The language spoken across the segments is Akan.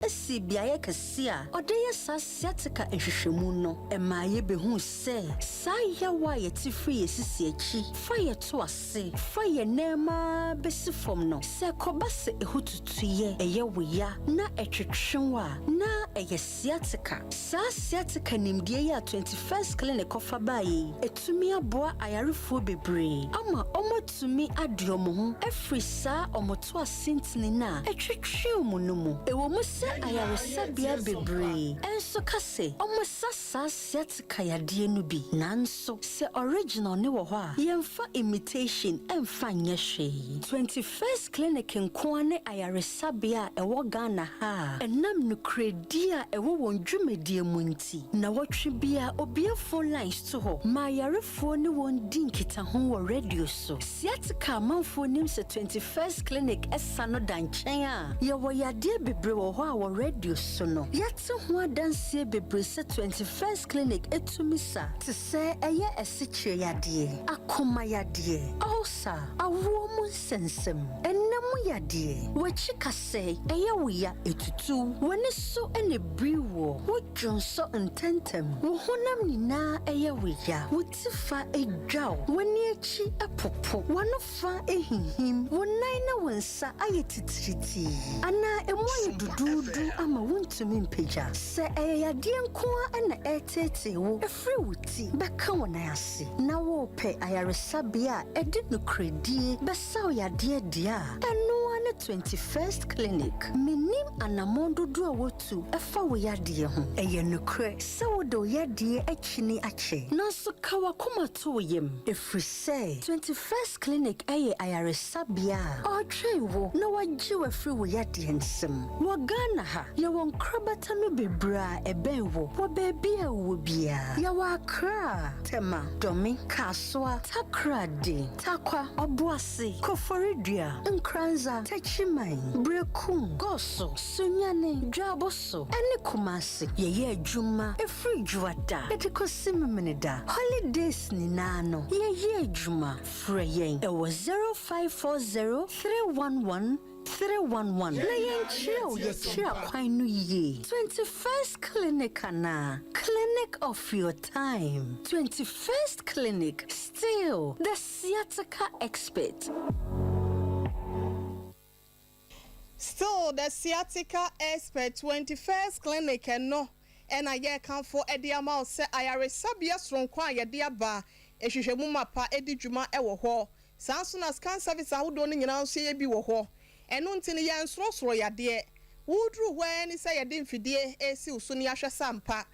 Sii beaeɛ kɛseɛ a ɔde yɛ saa sciatica nhwehwɛmu no, ɛmaa yɛbɛhuu sɛ saa yaw a yɛte firi yɛn sisi akyi fa yɛn to ase fa yɛn nan mu ara bɛsi fam no, sɛ ɛkɔba sɛ ɛho tutuyɛ, ɛyɛ wo ya na ɛtwetwe wo a, na ɛyɛ sciatica. Saa sciatica nimdeɛ yi a 21st Clinic kɔfa baeɛ yi, atumi aboa ayarefoɔ bebree ama wɔatumi ade wɔn ho afiri saa wɔn to ase ntini no a ɛtwetwe wɔn no mu. Ɛwɔ mu sɛ ayaresabea bebree nso ka sɛ wɔsa saa sciatica yadeɛ no bi, nanso sɛ original no wɔ hɔ a, yɛmfa imitation mfa nyɛ hwee. 21st Clinic nko ara ne ayaresabea a ɛwɔ Ghana ha a ɛnam nokorɛdie a ɛwɔ wɔn dwumadie mu nti, nnawɔtwe biara obue phone lines to hɔ ma ayarefoɔ ne wɔn di nkitaho wɔ radio so. Sciatica amanfoɔ nim sɛ 21st Clinic sa no da nkyɛn a, yɛwɔ yadeɛ bebree wɔ hɔ a wɔ radio so no, yɛate ho adanseɛ bebree sɛ 21st Clinic tumi sa, te sɛ ɛyɛ asikyire yadeɛ, akoma yadeɛ, ulcer, awoɔ mu nsɛnsɛm, ɛna mu yadeɛ, w'akyi kasɛe, ɛyɛ wo ya, ɛtutu, w'ani so na ɛbiri woɔ, wo dwonsɔ ntɛntɛm, wo honam nyinaa yɛ wo ya, wo ti fa dwaw, w'ani akyi popo, w'ano fa hinhim, wo nan ne wo nsa ayɛ titiritii, anaa emu ayɛ duduudu ama wuntumi mpagya. Sɛ ɛyɛ yadeɛ nko ara na ɛreteetee wo firi wo ti bɛka wo nan ase, na worepɛ ayaresabea a ɛde nokorɛdie bɛsa wo yadeɛ deɛ a, ɛno ara ne 21st Clinic. Mennim anammɔn dodoɔ a woatu fa wo yadeɛ ho. Ɛyɛ nokorɛ sɛ wode wo yadeɛ akyini akyɛ, nanso ka w'akoma to wo yam, ɛfiri sɛ 21st Clinic yɛ ayaresabea a ɔretwɛn wo na wagye wo afiri wo yadeɛ nsam. Wɔ Ghana ha, yɛwɔ nkorabata no bebree a ɛbɛn wo wɔ baabi a wowɔ biara. Yɛwɔ Accra, Tema, Dome, Kasoa, Takoradi, Tarkwa, Obuasi, Koforidua, Nkoranza, Techiman, Berekum, Goso, Sunyani, Juaboso, ne Kumasi. Yɛyɛ adwuma firi Dwoada de kɔsi Memeneda. Holidays nyinaa no, yɛyɛ adwuma. Frɛ yɛn wɔ 0540 311 311 na yɛnkyerɛ wo yɛkyerɛ akwan no yie. 21st Clinic anaa? Clinic of your time. 21st Clinic, still the sciatica expert. Still the sciatica expert 21st Clinic ɛno na yɛrekamfo de ama wo sɛ ayaresabea soronko a yɛde aba nhwehwɛmu mapa di dwuma wɔ hɔ. Saa nso na scan service ahodoɔ no nyinaa nso yɛyɛ bi wɔ hɔ. Ɛno nti no yɛnsorosoro yadeɛ. Woduru hɔ ara ni sɛ yɛde mfidie resi wo so na yɛahwɛ sɛ ampa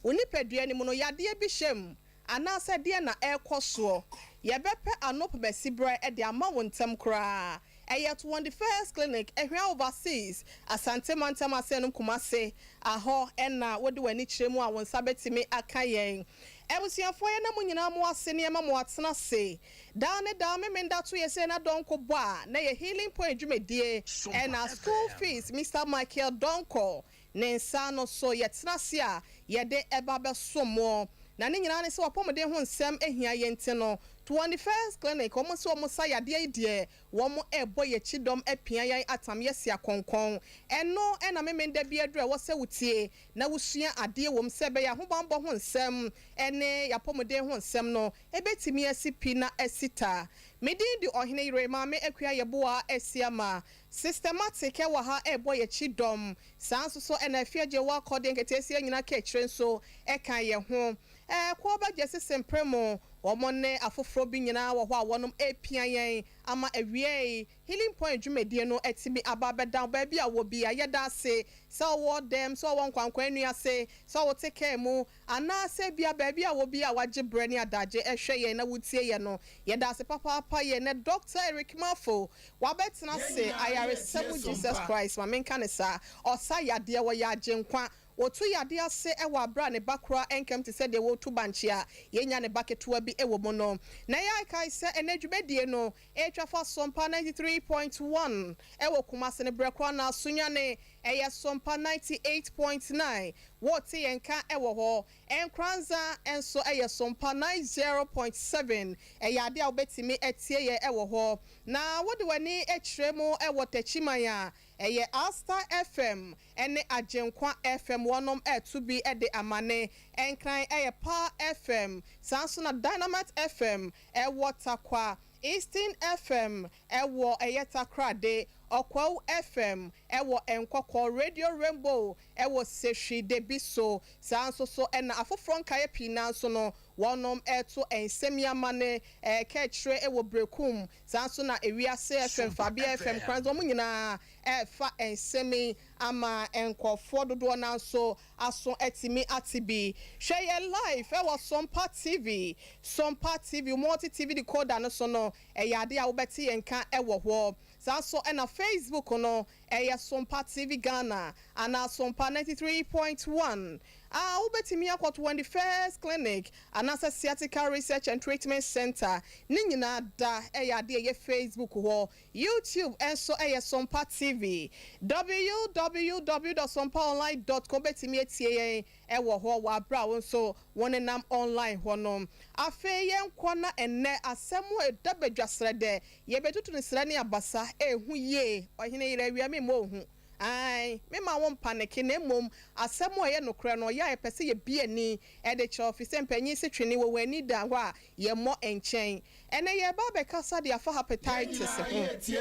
wo nipadua no mu no yadeɛ bi hyɛ mu anaasɛ deɛn na ɛrekɔ soɔ. Yɛbɛpɛ ano pɛmɛsiberɛ de ama wo ntɛm koraa. Ɛyɛ Twondy First Clinic, Ahwea Overseas, Asante Mantam Aseanom Kumase, ahɔ na wode w'ani kyerɛ mu a wo nsa bɛtumi aka yɛn. Abusuafoɔ yɛda mo nyinaa mo ase ne yɛma mo atena ase daa ne daa Memenda to yɛ sɛ na Donkor bɔ a na ɛyɛ Healing Point dwumadie ɛna School Fees Mister Michael Donkor ne nsa ano so yɛtena ase a yɛde ɛba bɛsom mo na ne nyinaa ne sɛ w'apɔmuden ho nsɛm hia yɛn nti no Twondy First Clinic wɔn se wɔn sa yadeɛ yi deɛ Wɔrebɔ yɛn kyidɔm apia yɛn atam yɛasi akɔnkɔn. Ɛno na Memenda bi aduru a ɛwɔ sɛ wotie na wosua adeɛ wom sɛ ɛbɛyɛ a ahobammɔ ho nsɛm ne yɛn apɔmuden ho nsɛm no bɛtumi asi pi na asi ta. Me din de Ɔhene Yere Maame Akua Yeboah Asiamah. Systematic wɔ ha rebɔ yɛn kyidɔm. Saa nso so na Afie Agyewaa Kɔdeɛ Nketeesia nyinaa ka akyire nso ka yɛn ho. Ɛɛ, Koɔ Bɛgye Sese Mpremo, wɔn ne afoforɔ bi nyinaa wɔ hɔ a wɔnom repia yɛn ama awiei Healing Point dwumadie no atumi aba abɛda wo baabi a wowɔ biara. Yɛda ase sɛ wowɔ dɛm, sɛ wowɔ nkwankwan nnua ase, sɛ wote kaa mu, anaa sɛ ebia baabi a wowɔ biara a woagye berɛ ne adagye rehwɛ yɛn na woretie yɛn no. Yɛda ase papaapa. Yɛn nɛ Dɔkta Eric Marfo, wabɛtena ase ayaresa mu Jesus Christ, ma menka no saa, ɔsa yadeɛ, ɔyɛ Agyenkwa, Wɔtu yadeɛ ase wɔ aberɛ a ne ba koraa nkam te sɛ deɛ wɔretu bankye a yɛnya ne ba ketewa bi wɔ mu no. Na yɛakae sɛ ɛnnɛ dwumadie no retwa fa Sompa 93.1 wɔ Kumasi no berɛ korɔ na Sunyani. Ɛyɛ Sompa 98.9. Wɔte yɛn ka ɛwɔ hɔ. Nkranza nso ɛyɛ Sompa 90.7. Ɛyɛ ade a wobɛtumi ɛtie yɛ ɛwɔ hɔ. Na wode w'ani akyerɛ mu ɛwɔ Tɛkyiman a, ɛyɛ Asta FM ɛne Agyenkwa FM, wɔnom ɛto bi ɛde amane. Nkran ɛyɛ Pa FM, saa nso na Dynamite FM ɛwɔ Takwa, Eastern FM ɛwɔ ɛyɛ Takrade, Ɔkwaw FM ɛwɔ Nkɔkɔ, Radio Rainbow ɛwɔ Sehwi Debi so. Saa nso so ɛna afoforɔ nkaeɛ pii naa nso no, wɔnom ɛto nsɛm yi amane ɛɛkɛkyerɛ ɛwɔ Brekum. Saa nso na Ewiase FM, Fabia FM kran, wɔn nyinaa ɛɛfa nsɛm yi ama nkɔfoɔ dodoɔ naa nso aso ɛtumi ate bi. Hwɛ yɛ live ɛwɔ Sompa TV, Sompa TV Multi TV decoder no so no, ɛyɛ ade a wobɛte yɛn ka ɛwɔ hɔ. Saa nso ɛna Facebook no ɛyɛ Sompa TV Ghana anaa Sompa 93.1 a wobɛtumi akɔ 21st Clinic anaasɛ Sciatica Research and Treatment Center ne nyinaa da. Ɛyɛ ade a ɛyɛ Facebook hɔ. YouTube nso ɛyɛ Sompa TV, www.sompaonline.com. Bɛtumi atie yɛn ɛwɔ hɔ wɔ abere a wo nso wɔn nam online hɔ no. Afei yɛnkɔ na ɛnnɛ asɛm a ɛda badwa serɛ dɛ yɛbɛtutu ne serɛ ne abasa ɛɛhu yie. Ɔhene yerɛ awia mi ma ohu ae mema wo mpaneke, na mmom asɛm a ɛyɛ nokorɛ no ɔyɛ a yɛpɛ sɛ yɛbi ani ɛde kyerɛ ɔfi sɛ mpanyin si twene wɔ wɔn ani da hɔ a yɛmmɔ nkyɛn. Ɛnɛ yɛba abɛkasa de afa hepatitis ho,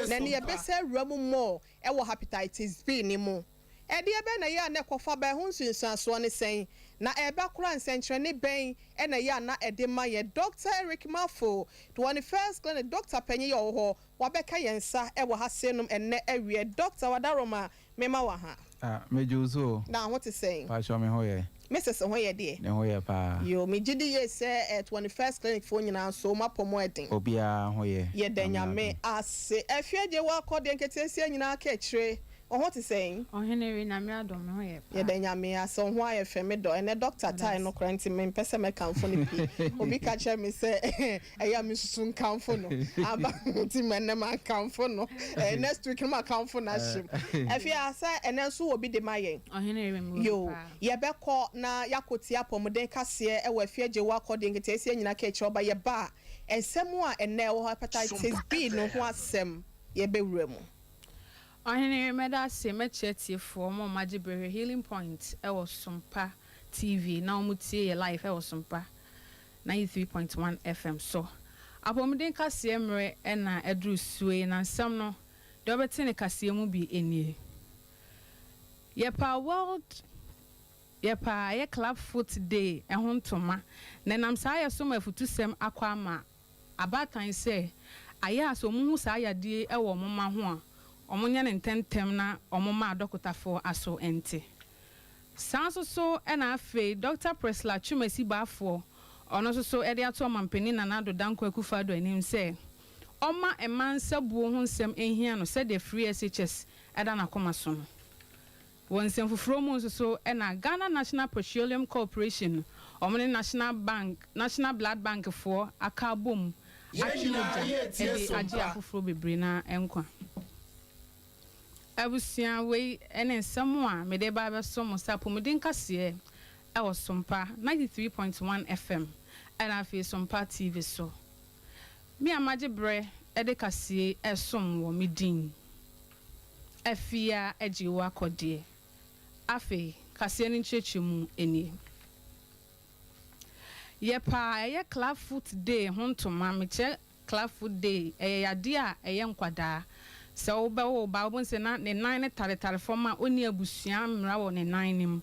na ne yɛbɛsɛ awura mu mmɔɔ ɛwɔ hepatitis B ne mu. Ɛdeɛ bɛn na ɛyɛ a na ɛkɔfa bɛn ho, nsunsuansoɔ ne sɛn, na ɛbɛ kora nsɛnkyerɛnne bɛn ɛna ɛyɛ a na ɛde ma yɛ? Dr Eric Mafo, 21st Clinic doctor panyin yɛ ɔwɔ hɔ, wabɛka yɛn nsa ɛwɔ ha senom ɛnɛ awie. Doctor Wadaroma, mema wɔ ha. Ah, megye wo so o. Na ho te sɛn? Paatwɔ, me ho yɛ. Mrs ho yɛ deɛ? Ne ho yɛ paa. Yo, megye di yie sɛ 21st Clinic foɔ nyinaa nso mapɔ mo ɛden. Obiara ho yɛ. Yɛda Nyame ase. Afie gye wakɔ deɛ nketeesia nyinaa ka akyire. Wo ho te sɛn? Ɔhene re, Nyame adom, me ho yɛ paa. Yɛda Nyame ase. Wo ho ayɛ fɛ, me dɔ. Ɛnɛ doctor tie no kora nti mempɛ sɛ mɛkamfo no pii. Obi ka kyerɛ me sɛ ɛyɛ a mesusu nkamfo no aba nti mɛnɛ mankamfo no. Next week no makamfo no ahyem. Afei a sɛ ɛnɛ nso wɔ bi de ma yɛn. Ɔhene re, me yo wɔ paa. Yɛbɛkɔ na yɛakɔtie apɔmuden kaseɛ ɛwɔ Afie Agye wɔ akɔ deɛ nketeesia nyinaa ka akyerɛ ɔba. Yɛba a, nsɛm a ɛnɛ ɛwɔ hepatitis B no ho asɛm yɛbɛwura mu. Ɔhene re, mɛda ase. Mɛkyerɛ tiefoɔ ma ɔmo agye berɛ Healing Point ɛwɔ Sompa TV na ɔmo tie yɛ live ɛwɔ Sompa 93.1 FM so. Apɔmuden kaseɛ mmerɛ ɛna ɛduru sue, na nsɛm no deɛ ɔbɛte ne kaseɛ mu bi nie. Yɛpa World, yɛpa ɛyɛ Club Foot Day ɛho ntoma, na ɛnam saa yɛ so ma afutusɛm akɔ ama abaatan sɛ ayɛ a sɛ ɔmo hu saa yadeɛ ɛwɔ ɔmo ma ho a, ɔmo nyɛ ne ntɛntɛm na ɔmo ma adɔkotafoɔ aso nte. Saa nso so ɛna afei Dr Priscilla Twumasi Baafoɔ, ɔno nso so ɛde ato ɔmampanin Nana Addo Dankwa Akufo-Addo anim sɛ ɔma mma nsabuo ho nsɛm nhia no sɛdeɛ free SHS ɛda n'akoma so no. Wɔ nsɛm foforɔ mu nso so, ɛna Ghana National Petroleum Corporation, ɔmo ne National Bank, National Blood Bank foɔ aka abom atwe mogya ɛde agye afoforɔ bebree na nkwa. Abusua, wei ɛne nsɛm a mede ba abɛso mo sɛ apɔmuden kaseɛ ɛwɔ Sompa 93.1 FM ɛna afei Sompa TV so. Me a magye berɛ ɛde kaseɛ ɛsom wɔ me din Afia Agye wo akɔdeɛ. Afei kaseɛ no nkyerɛkyerɛmu nie. Yɛpaa ɛyɛ Club Foot Day ho ntoma. Mekyerɛ Club Foot Day, ɛyɛ yadeɛ a ɛyɛ nkwadaa sɛ wobɛwo wo ba, wobɛhu sɛ na ne nan ne taretare fam a ɔnni abusua mmara wɔ ne nan no mu.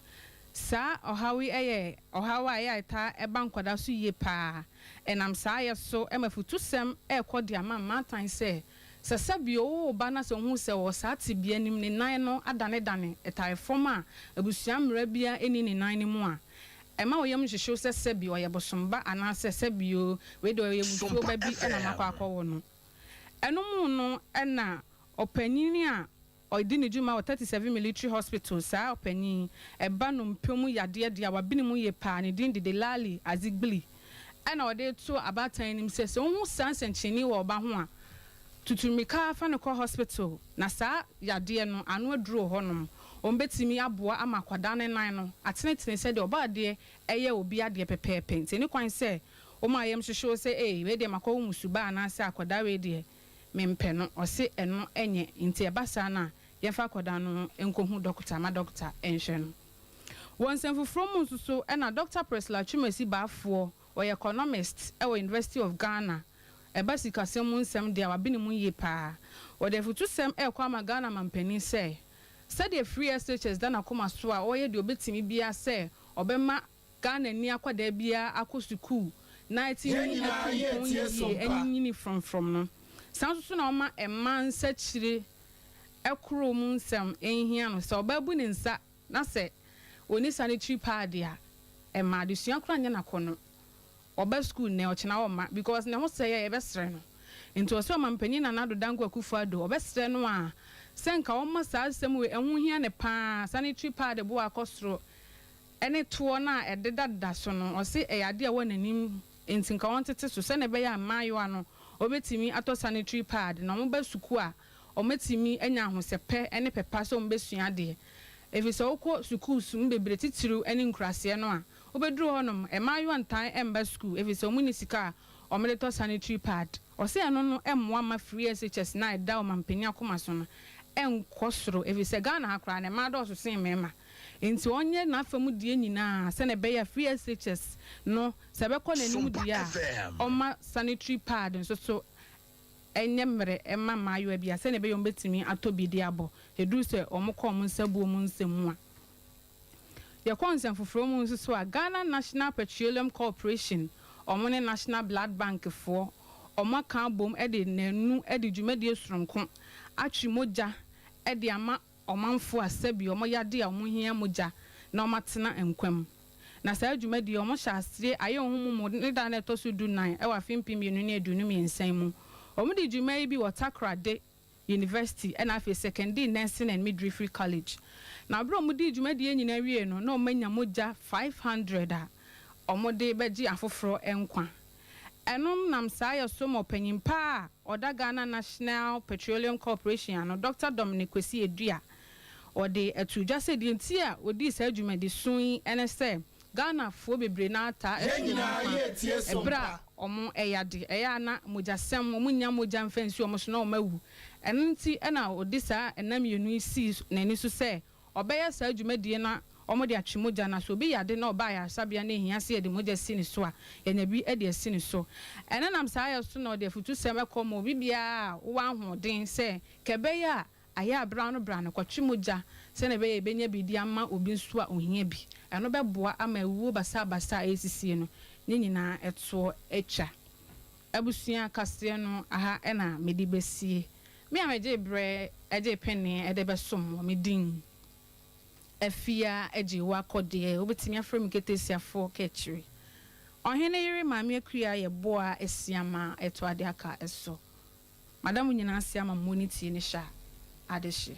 Saa ɔhaw yi yɛ ɔhaw a ɛyɛ a ɛtaa ɛba nkwadaa so yie paa. Ɛnam saa yɛ so ɛma futusɛm ɛrekɔ de ama mmaatan sɛ sɛbi ɔwɔ wo ba na sɛ ohun sɛ wɔ saa tebea nim, ne nan no adanedane ɛtare fam a abusua mmara biara ɛni ne nan no mu a, ɛma ɔyam nhyehyɛw sɛ sɛbi ɔyɛ bosomba anaasɛ sɛbi o wei de ɔyɛ busuo ba bi ɛna makɔ akɔwɔ no. Ɛno mu no, ɛna ɔpanyin a ɔdi ne dwuma wɔ 37 Military Hospital, saa ɔpanyin ɛba no mpɛ mu yadeɛ deɛ a wabene mu yie paa, ne din de Delali Azigbili, ɛna ɔde to abaatan anim sɛ sɛ wohu saa nsɛnkyerɛnne wɔ ɔba ho a, tutu mmirika fa no kɔ hospital, na saa yadeɛ no ano aduro wɔ hɔnom. Wɔbɛtumi aboa ama akwadaa no nan no atenetene sɛdeɛ ɔbɔadeɛ yɛ obi adeɛ pɛpɛɛpɛ. Nti ɛnni kwan sɛ woma yam hyehye wo sɛ, Ei, wei deɛ makɔwo mmusu ba anaasɛ akwadaa wei deɛ mempɛ no. Ɔse ɛno nyɛ. Nti ɛba saa no a, yɛmfa akwadaa no nkɔhu dɔkota ma dɔkota nhwɛ no. Wɔ nsɛm foforɔ mu nso so na Dɔkta Priscilla Twumasi Baafoɔ, ɔyɛ economist wɔ University of Ghana, ɛba sikasɛm mu nsɛm deɛ a wabene mu yie pa ara. Ɔde afutusɛm rekɔ ama Ghana mampanin sɛ, sɛdeɛ Free SHS da n'akoma so a ɔreyɛ deɛ ɔbɛtumi biara sɛ ɔbɛma Ghanani akwadaa biara akɔ sukuu na Yɛn atumi nyinaa atu mpɔn yɛretie yie Sompa. anyinyini frɔmfrɔm no, saa nso so na ɔma mmaa nsakyire koro mu nsɛm nhia no. Sɛ ɔbaa bu ne nsa na sɛ ɔnni sanitary pad a, ɛmma adesua koraa nyɛ no akɔnnɔ. Ɔba sukuu nnɛ, ɔkyena ɔmma because ne ho sɛe a yɛbɛsrɛ no. Nti ɔsɛ Ɔmanpanin Nana Addo Dankwa Akufo Addo, ɔbɛsrɛ no a sɛ nka ɔmma saa asɛm wei, ɛho hia no pa ara, sanitary pad bo akɔ soro ne toɔ no a ɛdedadeda so no, ɔse ɛyɛ adeɛ a ɛwɔ n'anim nti nka ɔntete so sɛdeɛ ɛbɛyɛ a mmaayewa no wɔbɛtumi atɔ sanitary pad na wɔba sukuu a wɔatumi anya ahosɛpɛ ne pɛ pa sɛ wɔbɛsua adeɛ. Ɛfiri sɛ wokɔ sukuus mu bebree titiriw ne nkuraseɛ no a, wobɛduru hɔnom, mmaayewa ntaa mma sukuu ɛfiri sɛ wɔnni sika a wɔde tɔ sanitary pad. Ɔse ɛno no mmoa mma free SHS no a ɛda ɔmanpanin akoma so no nkɔ soro ɛfiri sɛ Ghana ha koraa no mmaa dɔɔso sen mmarima. Enti ɔnyɛ n'afa mu deɛ nyinaa sɛdeɛ ɛbɛyɛ a free SHS no sɛ ɛbɛkɔ n'anim Sompa deɛ a FM. ɔmma sanitary pad nso so nyɛ mmerɛ mma mmaayewa biara sɛdeɛ ɛbɛyɛ a wɔbɛtumi atɔ bi de abɔ ɛduru sɛ wɔkɔ wɔn nsabuo mu nsɛm mu a. Yɛkɔ nsɛm foforɔ mu nso so a, Ghana National Petroleum Corporation wɔn ne National Blood Bank foɔ wɔn aka abom de nnanu de dwumadie soronko atwe mogya de ama ɔmanfoɔ a sɛbi wɔn yade a wɔn hia mogya na wɔn atena nkwa mu. Na saa dwumadie yi wɔn hyɛ aseɛ ayɛ wɔn ho mu ne da no a ɛtɔ so du nan wɔ afe 2023 yi mu. Wɔn dii dwuma yi bi wɔ Takoradi University ɛna afei Sekondi Nursing and Midwifery College. Na berɛ a wɔn dii dwumadie yi nyinaa wiee no na wɔn anya mogya 500 a wɔn de bɛgye afoforɔ nkwa. Ɛno nam saa yɛ so ma ɔpanyin pa a ɔda Ghana National Petroleum Corporation ano, Dɔkta Dominic Kwesi Aduah, ɔde ato dwa sɛ deɛ nti a ɔdii saa dwumadiso yi ne sɛ Ghanafoɔ bebree no ara taa Yɛn sum wɔn nyinaa nkwa yɛretie ɛberɛ Sompa. a wɔyɛ ade. Ɛyɛ a na mogyasɛm, wɔnnya mogya mfa nsi wɔn so na wɔawu. Ɛno nti na ɔde saa nna mmienu yi sii n'ani so sɛ Ɔbɛyɛ saa dwumadie no a wɔde atwe mogya na sɛ obi yade na ɔba ayaresabea na ɛhia sɛ yɛde mogya si ne so a, yɛanya bi de asi ne so. Ɛno nam saa yɛ so na ɔde afutusɛm kɔ ma obi biara a wowɔ ahoɔden sɛ ka ɛbɛyɛ a ayɛ a bra no bra no kɔtwe mogya sɛdeɛ ɛbɛyɛ a yɛbɛnya bi de ama obi nso a ɔhia bi. Ɛno bɛboa ama awuo basabasa a ɛresisie no ne nyinaa ɛtoɔ atwa. Abusua kaseɛ no aha na mede bɛsie. Me a megyee berɛ gyee penee de bɛsom wɔ me din Afia agye wo akɔ deɛ wobɛtumi afrɛ me Ketesiafoɔ kaakyire Ɔhene yere Maame Akua yɛ boa asiama ɛto ade aka ɛso Mada mo nyinaa ase ama mo ne tie ne hyɛ a adehye.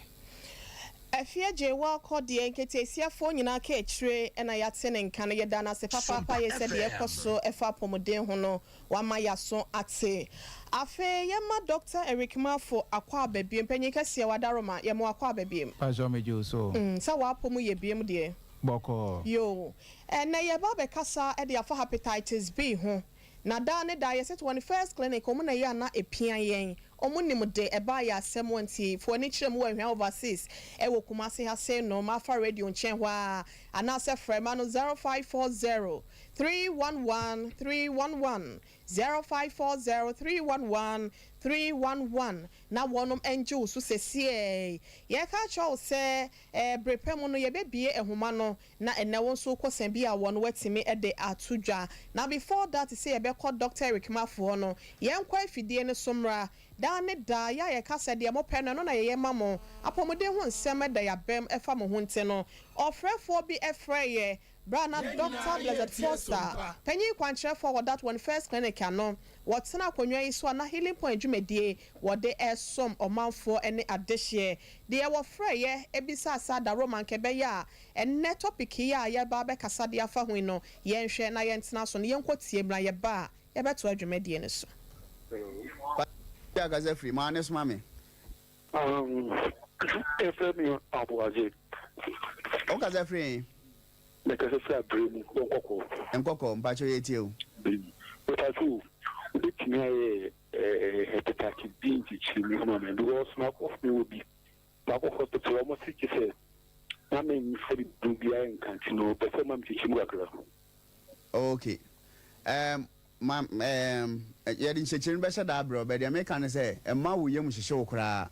Afia gyee wo akɔ deɛ Nketesiafoɔ nyinaa kaakyire na yɛate ne nka no yɛda no ase Sompa papaapa yɛ sɛ deɛ ɛkɔ FM. so ɛfa apɔmuden ho no Wama y'aso ate. Afei yɛma Dɔkta Eric Marfo akwaaba biom. Panyin kɛseɛ wadaroma, yɛma wo akwaaba biom. Pakyɛw megye wo so o. Mm, sɛ w'apɔ mu yɛ biom deɛ. Bɔkɔɔ. Yoo. Ɛnnɛ yɛreba abɛkasa de afa Hepatitis B ho. Na daa ne daa yɛse 21st Clinic wɔn na ɛyɛ a na ɛpia yɛn. Wɔn nim de, ɛbaa yɛ asɛm nti fa w'ani kyerɛ mu wɔ Ahwea Overseas ɛwɔ Kumasi ha sei nom, Alpha Radio nkyɛn hɔ ara, anaasɛ frɛ ma no 0540 311 311, 0540 311 311, na wɔnom ngye wo so sesiei. Yɛreka akyerɛ wo sɛ bere pa mu no yɛbɛbue nhoma no na ɛnɛ wo nso wokɔ sɛn bi a wɔn watumi de ato dwa. Na before that sɛ yɛbɛkɔ Doctor Eric Mafo hɔ no, yɛnkɔ afidie no so mmra. Daa ne daa, yɛ a yɛka sɛ deɛ mopɛ no ɛno na yɛyɛ ma mo. Apɔmuden ho nsɛm da yɛabam ɛfa mo ho nti no, ɔfrɛfoɔ bi frɛɛ yɛ Berɛ a na Yɛn Dɔkta nyinaa Blessed yɛretie Foster, Sompa. panyin kwankyerɛfoɔ wɔ That One First Clinic ano, wɔtena akonnwa yi so a na Healing Point dwumadie wɔde resom ɔmanfoɔ ne adehyeɛ. Deɛ wɔfrɛeɛ bisaa sɛ adaworoma anka ɛbɛyɛ a ɛnnɛ topic yi a yɛreba abɛkasa de afa ho yi no yɛnhwɛ na yɛntena so no yɛnkɔ tie mmra yɛba a yɛbɛtoa dwumadie no so. Kwasi akasa firi maa ne soma me. Um, yɛfrɛ me Aboagye. Wokasa firi he? Mekasa firi Abrɛ mu wɔ Nkɔkɔɔ. Nkɔkɔɔ, mpakyɛw yɛtie o. Mepakyɛw o, wobɛtumi ayɛ hepatitis B nkyekyeremu ama me because makɔ mewɔ bi, makɔ hospital wɔn se kyesɛ na menfa biribi biara nka nti no pɛ sɛ ɔma me kyekyeremu kakra. Ok, um, ma um, yɛde nkyerɛkyerɛ no bɛhyɛ da abrɛ wo, but deɛ meka ne sɛ mma wo yam nhyehye wo koraa.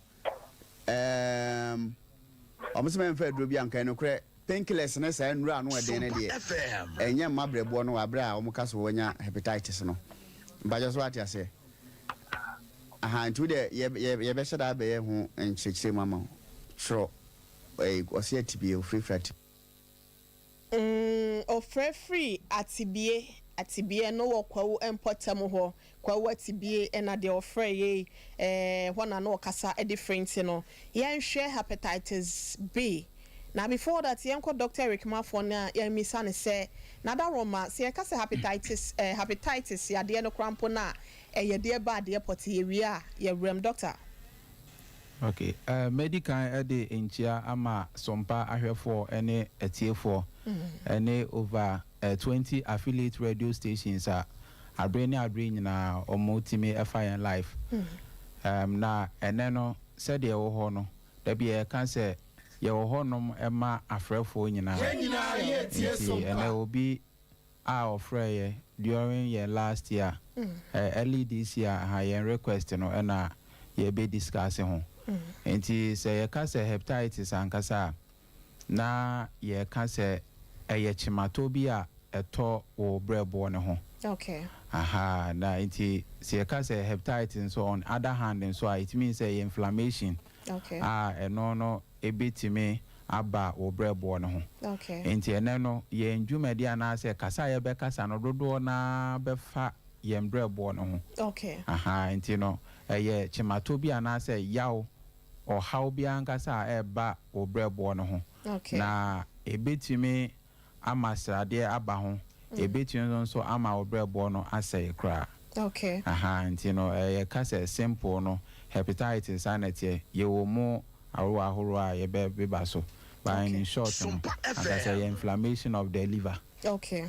Um, wɔn sɛ mɛmfa aduro bi anka nokorɛ painkillers ne saa nnuro ano ɛden no deɛ ɛnyɛ mma brɛboɔ no wɔ aberɛ a wɔn ka so wɔnya hepatitis no. Mpakyɛ so wate aseɛ? Aha, nti wo deɛ yɛbɛhyɛ da abɛyɛ ho nkyerɛkyerɛ mu ama wo. Twerɛ, ɛyi, ɔse atibie, ofirifiri atibie. Mm, ɔfrɛ firi Atibie, Atibie no wɔ Kwawu mpɔtam hɔ, Kwawu Atibie na deɛ ɔfrɛ yei, eh, hɔ na na ɔkasa de firi nti no, yɛnhwɛ Hepatitis B. Na before that yɛnkɔ Doctor Eric Mafoɔ no a yɛmmisa no sɛ, Nadaroma, sɛ yɛka sɛ Hepatitis, eh, Hepatitis yadeɛ no koraa mpo no a, ɛyɛ deɛ ba adeɛ pɔtee, yɛwie a, yɛwuram. Doctor. Ok, mɛdi kan de nkyia ama Sompa ahwɛfoɔ ne atiefoɔ ne over 20 affiliate radio stations a abere ne abere nyinaa wɔn tumi fa yɛn live. Na ɛnɛ no sɛdeɛ ɛwɔ hɔ no, da bi yɛka sɛ yɛwɔ hɔnom ma afrɛfoɔ nyinaa. Nti ɛnɛ obi a ɔfrɛɛ yɛ during yɛn last year, early this year ha yɛn request no ɛna yɛbɛ discuss ho. Nti sɛ yɛka sɛ hepatitis ankasa a, na yɛka sɛ ɛyɛ kyematɔ bi a ɛtɔ wo brɛboɔ no ho. Aha, na nti sɛ yɛka sɛ hepatitis nso on other hand nso a, it means sɛ ɛyɛ inflammation a ɛno no ɛbɛtumi aba wo brɛboɔ no ho. Enti ɛnnɛ no, yɛn dwumadi anaasɛ kasa a yɛbɛkasa no dodoɔ no ara bɛfa yɛn brɛboɔ no ho. Ahaa, enti no, ɛyɛ kyematɔ bi anaasɛ yaw, ɔhaw bi ankasa a ɛreba wo brɛboɔ no ho. Na ɛbɛtumi ama sradeɛ aba ho, ɛbɛtumi nso ama wo brɛboɔ no asɛe koraa. Ahaa, nti no, yɛka sɛ simple no, hepatitis saa na ɛteɛ. Yɛwɔ mu ahorow ahorow a yɛbɛbeba so, but in short no, anka sɛ ɛyɛ inflammation of the liver. Okay.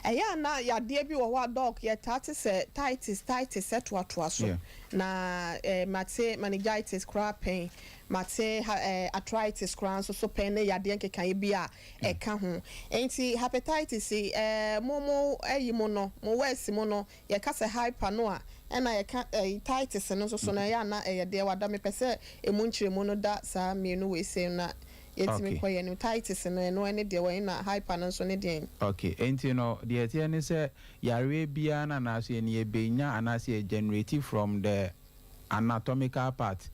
Ɛyɛ a na yadeɛ bi wɔ hɔ a doc yɛtaa te sɛ titis titis ɛtoatoa so. Na eh, mate meningitis koraa pɛn, mate ha eh, arthritis koraa nso so pɛn ne yadeɛ nkekaeɛ bi a ɛka ho. Enti hepatitis yi eh, mo mo ayi mu no, mo words mu no, Yɛka sɛ hyper no a, ɛna yɛka ɛyi titis no nso so no, ɛyɛ a na ɛyɛ deɛ wada. Mepɛ sɛ ɛmu nkyerɛmu no da saa mmienu wei sei no na yɛtumi kɔ yɛn anim. Titis no, ɛno ɛne deɛ wɔ he na hyper no nso ne deɛn? Okay, enti no deɛ ɛteɛ ne sɛ yareɛ biara no anaasɛ yɛn yɛbɛnya anaasɛ yɛ generate from the anatomical part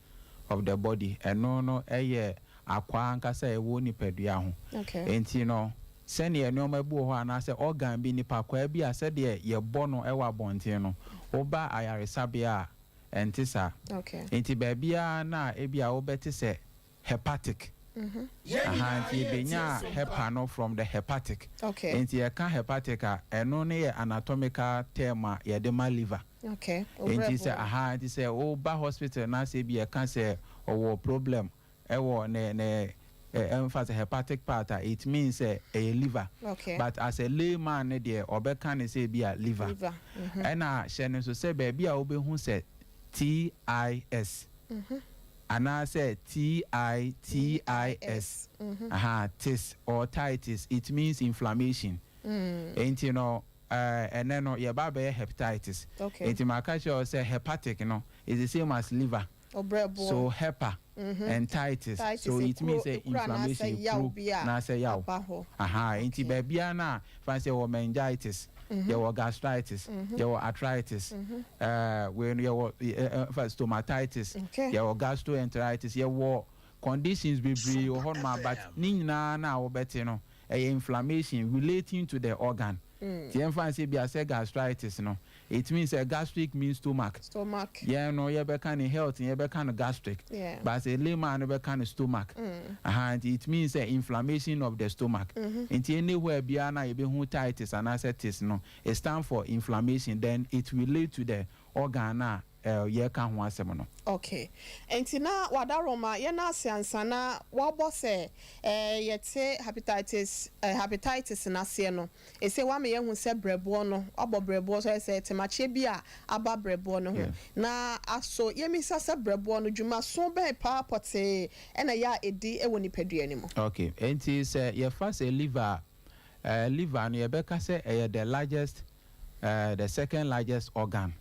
of the body, ɛno no ɛyɛ akwaa ankasa a ɛwɔ nipadua ho. Enti no, sɛdeɛ nneɛma bi wɔ hɔ anaasɛ organ bi, nipa kwaa bi a sɛdeɛ yɛbɔ no wɔ abɔnten no, woba ayaresabea a, ɛnte saa. Enti baabiara no a ebia wobɛte sɛ hepatic. Ahaa, enti yɛbɛnya hepa no from the hepatic. Enti yɛka hepatic a, ɛno no yɛ anatomical term a yɛde ma liver. Enti sɛ, ahaa, enti sɛ woba hospital na sɛ ebia yɛka sɛ ɔwɔ problem ɛwɔ ne ne ɛmfa sɛ hepatic part a, it means sɛ ɛyɛ liver. But as a layman no deɛ ɔbɛka no sɛ ebi a liver. Ɛna hyɛ no nso sɛ baabi a wobɛhu sɛ TIS anaasɛ TITIS, aha, tis or titis, it means inflammation. Enti no ɛnɛ no yɛba abɛyɛ hepatitis. Enti maka kyerɛ wo sɛ hepatic no is the same as liver. So hepa and titis, so it means sɛ inflammation, ekuro anaasɛ yaw. Ahaa, enti baabiara no a, fa no sɛ yɛwɔ meningitis, yɛwɔ gastritis, yɛwɔ arthritis, ɛɛ wei no yɛwɔ ɛ ɛ stomatitis, yɛwɔ gastroenteritis, yɛwɔ conditions bebree wɔ hɔnom a but ne nyinaa no a wobɛte no, ɛyɛ inflammation relating to the organ. Nti yɛmfa no sɛ ebia sɛ gastritis no, it means sɛ gastric means stomach. Stomach. Yɛn no yɛbɛka no health no yɛbɛka no gastric. But sɛ layman no bɛka no stomach. Aha, nti it means sɛ inflammation of the stomach. Nti anywhere biara no a yɛbɛhu titis anaasɛ tis no, it stand for inflammation, then it relate to the organ no a. yɛreka ho asɛm no. Okay. Nti na wadaroma yɛn ase ansa na wabɔ sɛ yɛte hepatitis n'aseɛ no, ese wama yɛn hu sɛ brɛboɔ no, wabɔ brɛboɔ so sɛ temakyɛ bi a aba brɛboɔ no ho. Na aso yɛmisa sɛ brɛboɔ no dwumaso bɛn paa pɔtee ɛna yɛ a ɛdi ɛwɔ nipadua no mu? Okay, nti sɛ yɛfa sɛ liver no, yɛbɛka sɛ ɛyɛ the second largest organ.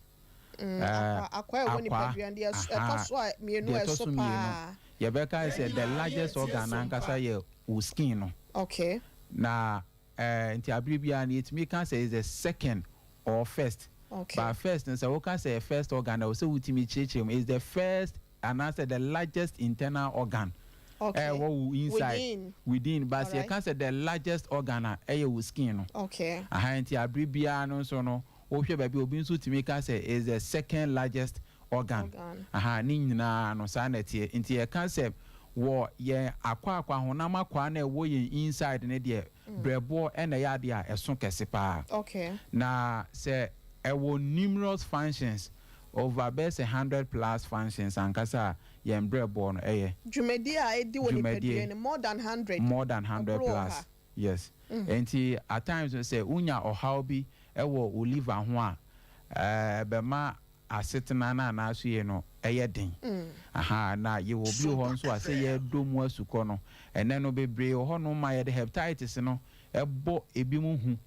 Akwa ɛwɔ nipadua no deɛ ɛtɔ so a mmienu deɛ ɛtɔ ɛso so mmienu. Paa. Yɛbɛka sɛ the largest organ ankasa yɛ wo skin no. Na nti abere biara no yɛtumi ka sɛ is the second or first. But first no, sɛ woka sɛ first organ na wɔ sɛ wotumi kyerɛkyerɛ mu, is the first anaasɛ the largest internal organ ɛwɔ wo inside. Within. Within, but sɛ yɛka sɛ the largest organ a, ɛyɛ wo skin no. Aha, nti abere biara no nso no, wohwɛ baabi, obi nso tumi ka sɛ is the second largest organ. Organ. Aha, ne nyinaa no saa na ɛteɛ. Nti yɛka sɛ wɔ yɛn akɔ honam akwaa na ɛwɔ yɛn inside ne deɛ, brɛboɔ ɛna ɛyɛ adeɛ a ɛso kɛse paa. Na sɛ ɛwɔ numerous functions, over bɛyɛ sɛ 100 plus functions ankasa a yɛn brɛboɔ no ɛyɛ. Dwumadi a ɛdi wɔ Dwumadie. nipadua no, more than 100. More than 100 Ɔboro plus. ɔha. Yes, nti at times no, sɛ wonya ɔhaw bi ɛwɔ wo liver ho a, bɛma asetena no anaaso yie no ɛyɛ den. Aha, na yɛwɔ bi wɔ hɔ nso a sɛ yɛdɔ mu asukɔ no, ɛnɛ no bebree wɔ hɔ no ma yɛde hepatitis no ɛbɔ ebi mu hu.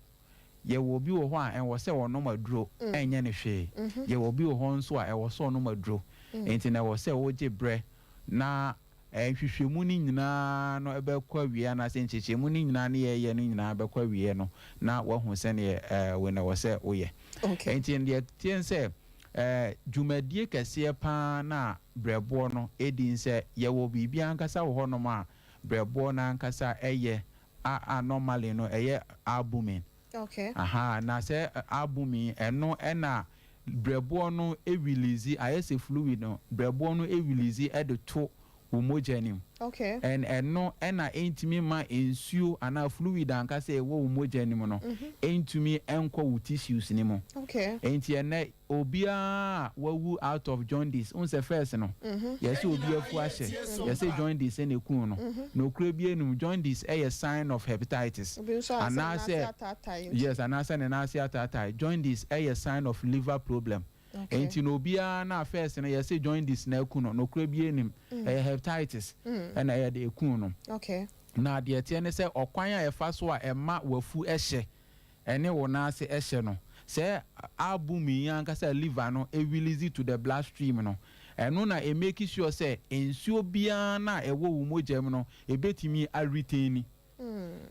Yɛwɔ bi wɔ hɔ a ɛwɔ sɛ wɔnom aduro, ɛnyɛ ne hwee. Yɛwɔ bi wɔ hɔ nso a ɛwɔ sɛ ɔnom aduro. Nti na ɛwɔ sɛ wogye brɛ na nhwehwɛmu no nyinaa no ɛbɛkɔ awie, anaasɛ nkyɛkyɛmu no nyinaa ne yɛyɛ no nyinaa bɛkɔ awie no, na wahu sɛneɛ wei na ɛwɔ sɛ woyɛ. Nti deɛ tie sɛ dwumadie kɛseɛ paa na brɛboɔ no ɛdi sɛ yɛwɔ biribi ankasa wɔ hɔnom a brɛboɔ no ankasa ɛyɛ a normally no ɛyɛ albumin. Aha, na sɛ albumin ɛno ɛna brɛboɔ no ɛrelease, ayɛ sɛ fluid no, brɛboɔ no ɛrelease ɛde to wo mogya nim. And ɛno ɛna ɛntumi ma nsuo anaa fluid ankasa ɛwɔ wo mogya nim no ɛntumi ɛnkɔ wo tissues ni mu. Nti ɛnɛ obiara a wawu out of jaundice n sɛ first no yɛsɛ obi afu ahyɛ, yɛsɛ jaundice ɛna ekun no, na okura bi enum, jaundice ɛyɛ sign of hepatitis. Obi nso a sɛ Anaasɛ n'ase ataatae nti. Yes, anaasɛ ne nan ase ataatae, jaundice ɛyɛ sign of liver problem. Nti na obiara na first no yɛsɛ jaundice na eku no, na okura bi enim, ɛyɛ hepatitis ɛna ɛyɛ de ekun no. Na deɛ teɛ ne sɛ ɔkwan a yɛfa so a ɛma wafu ɛhyɛ ɛne wo nan ase ɛhyɛ no, sɛ albumin yi ankasa liver no ɛrelease to the blood stream no, ɛno na ɛmake sure sɛ nsuo biara na ɛwɔ wo mogya mu no ɛbɛtumi aretain.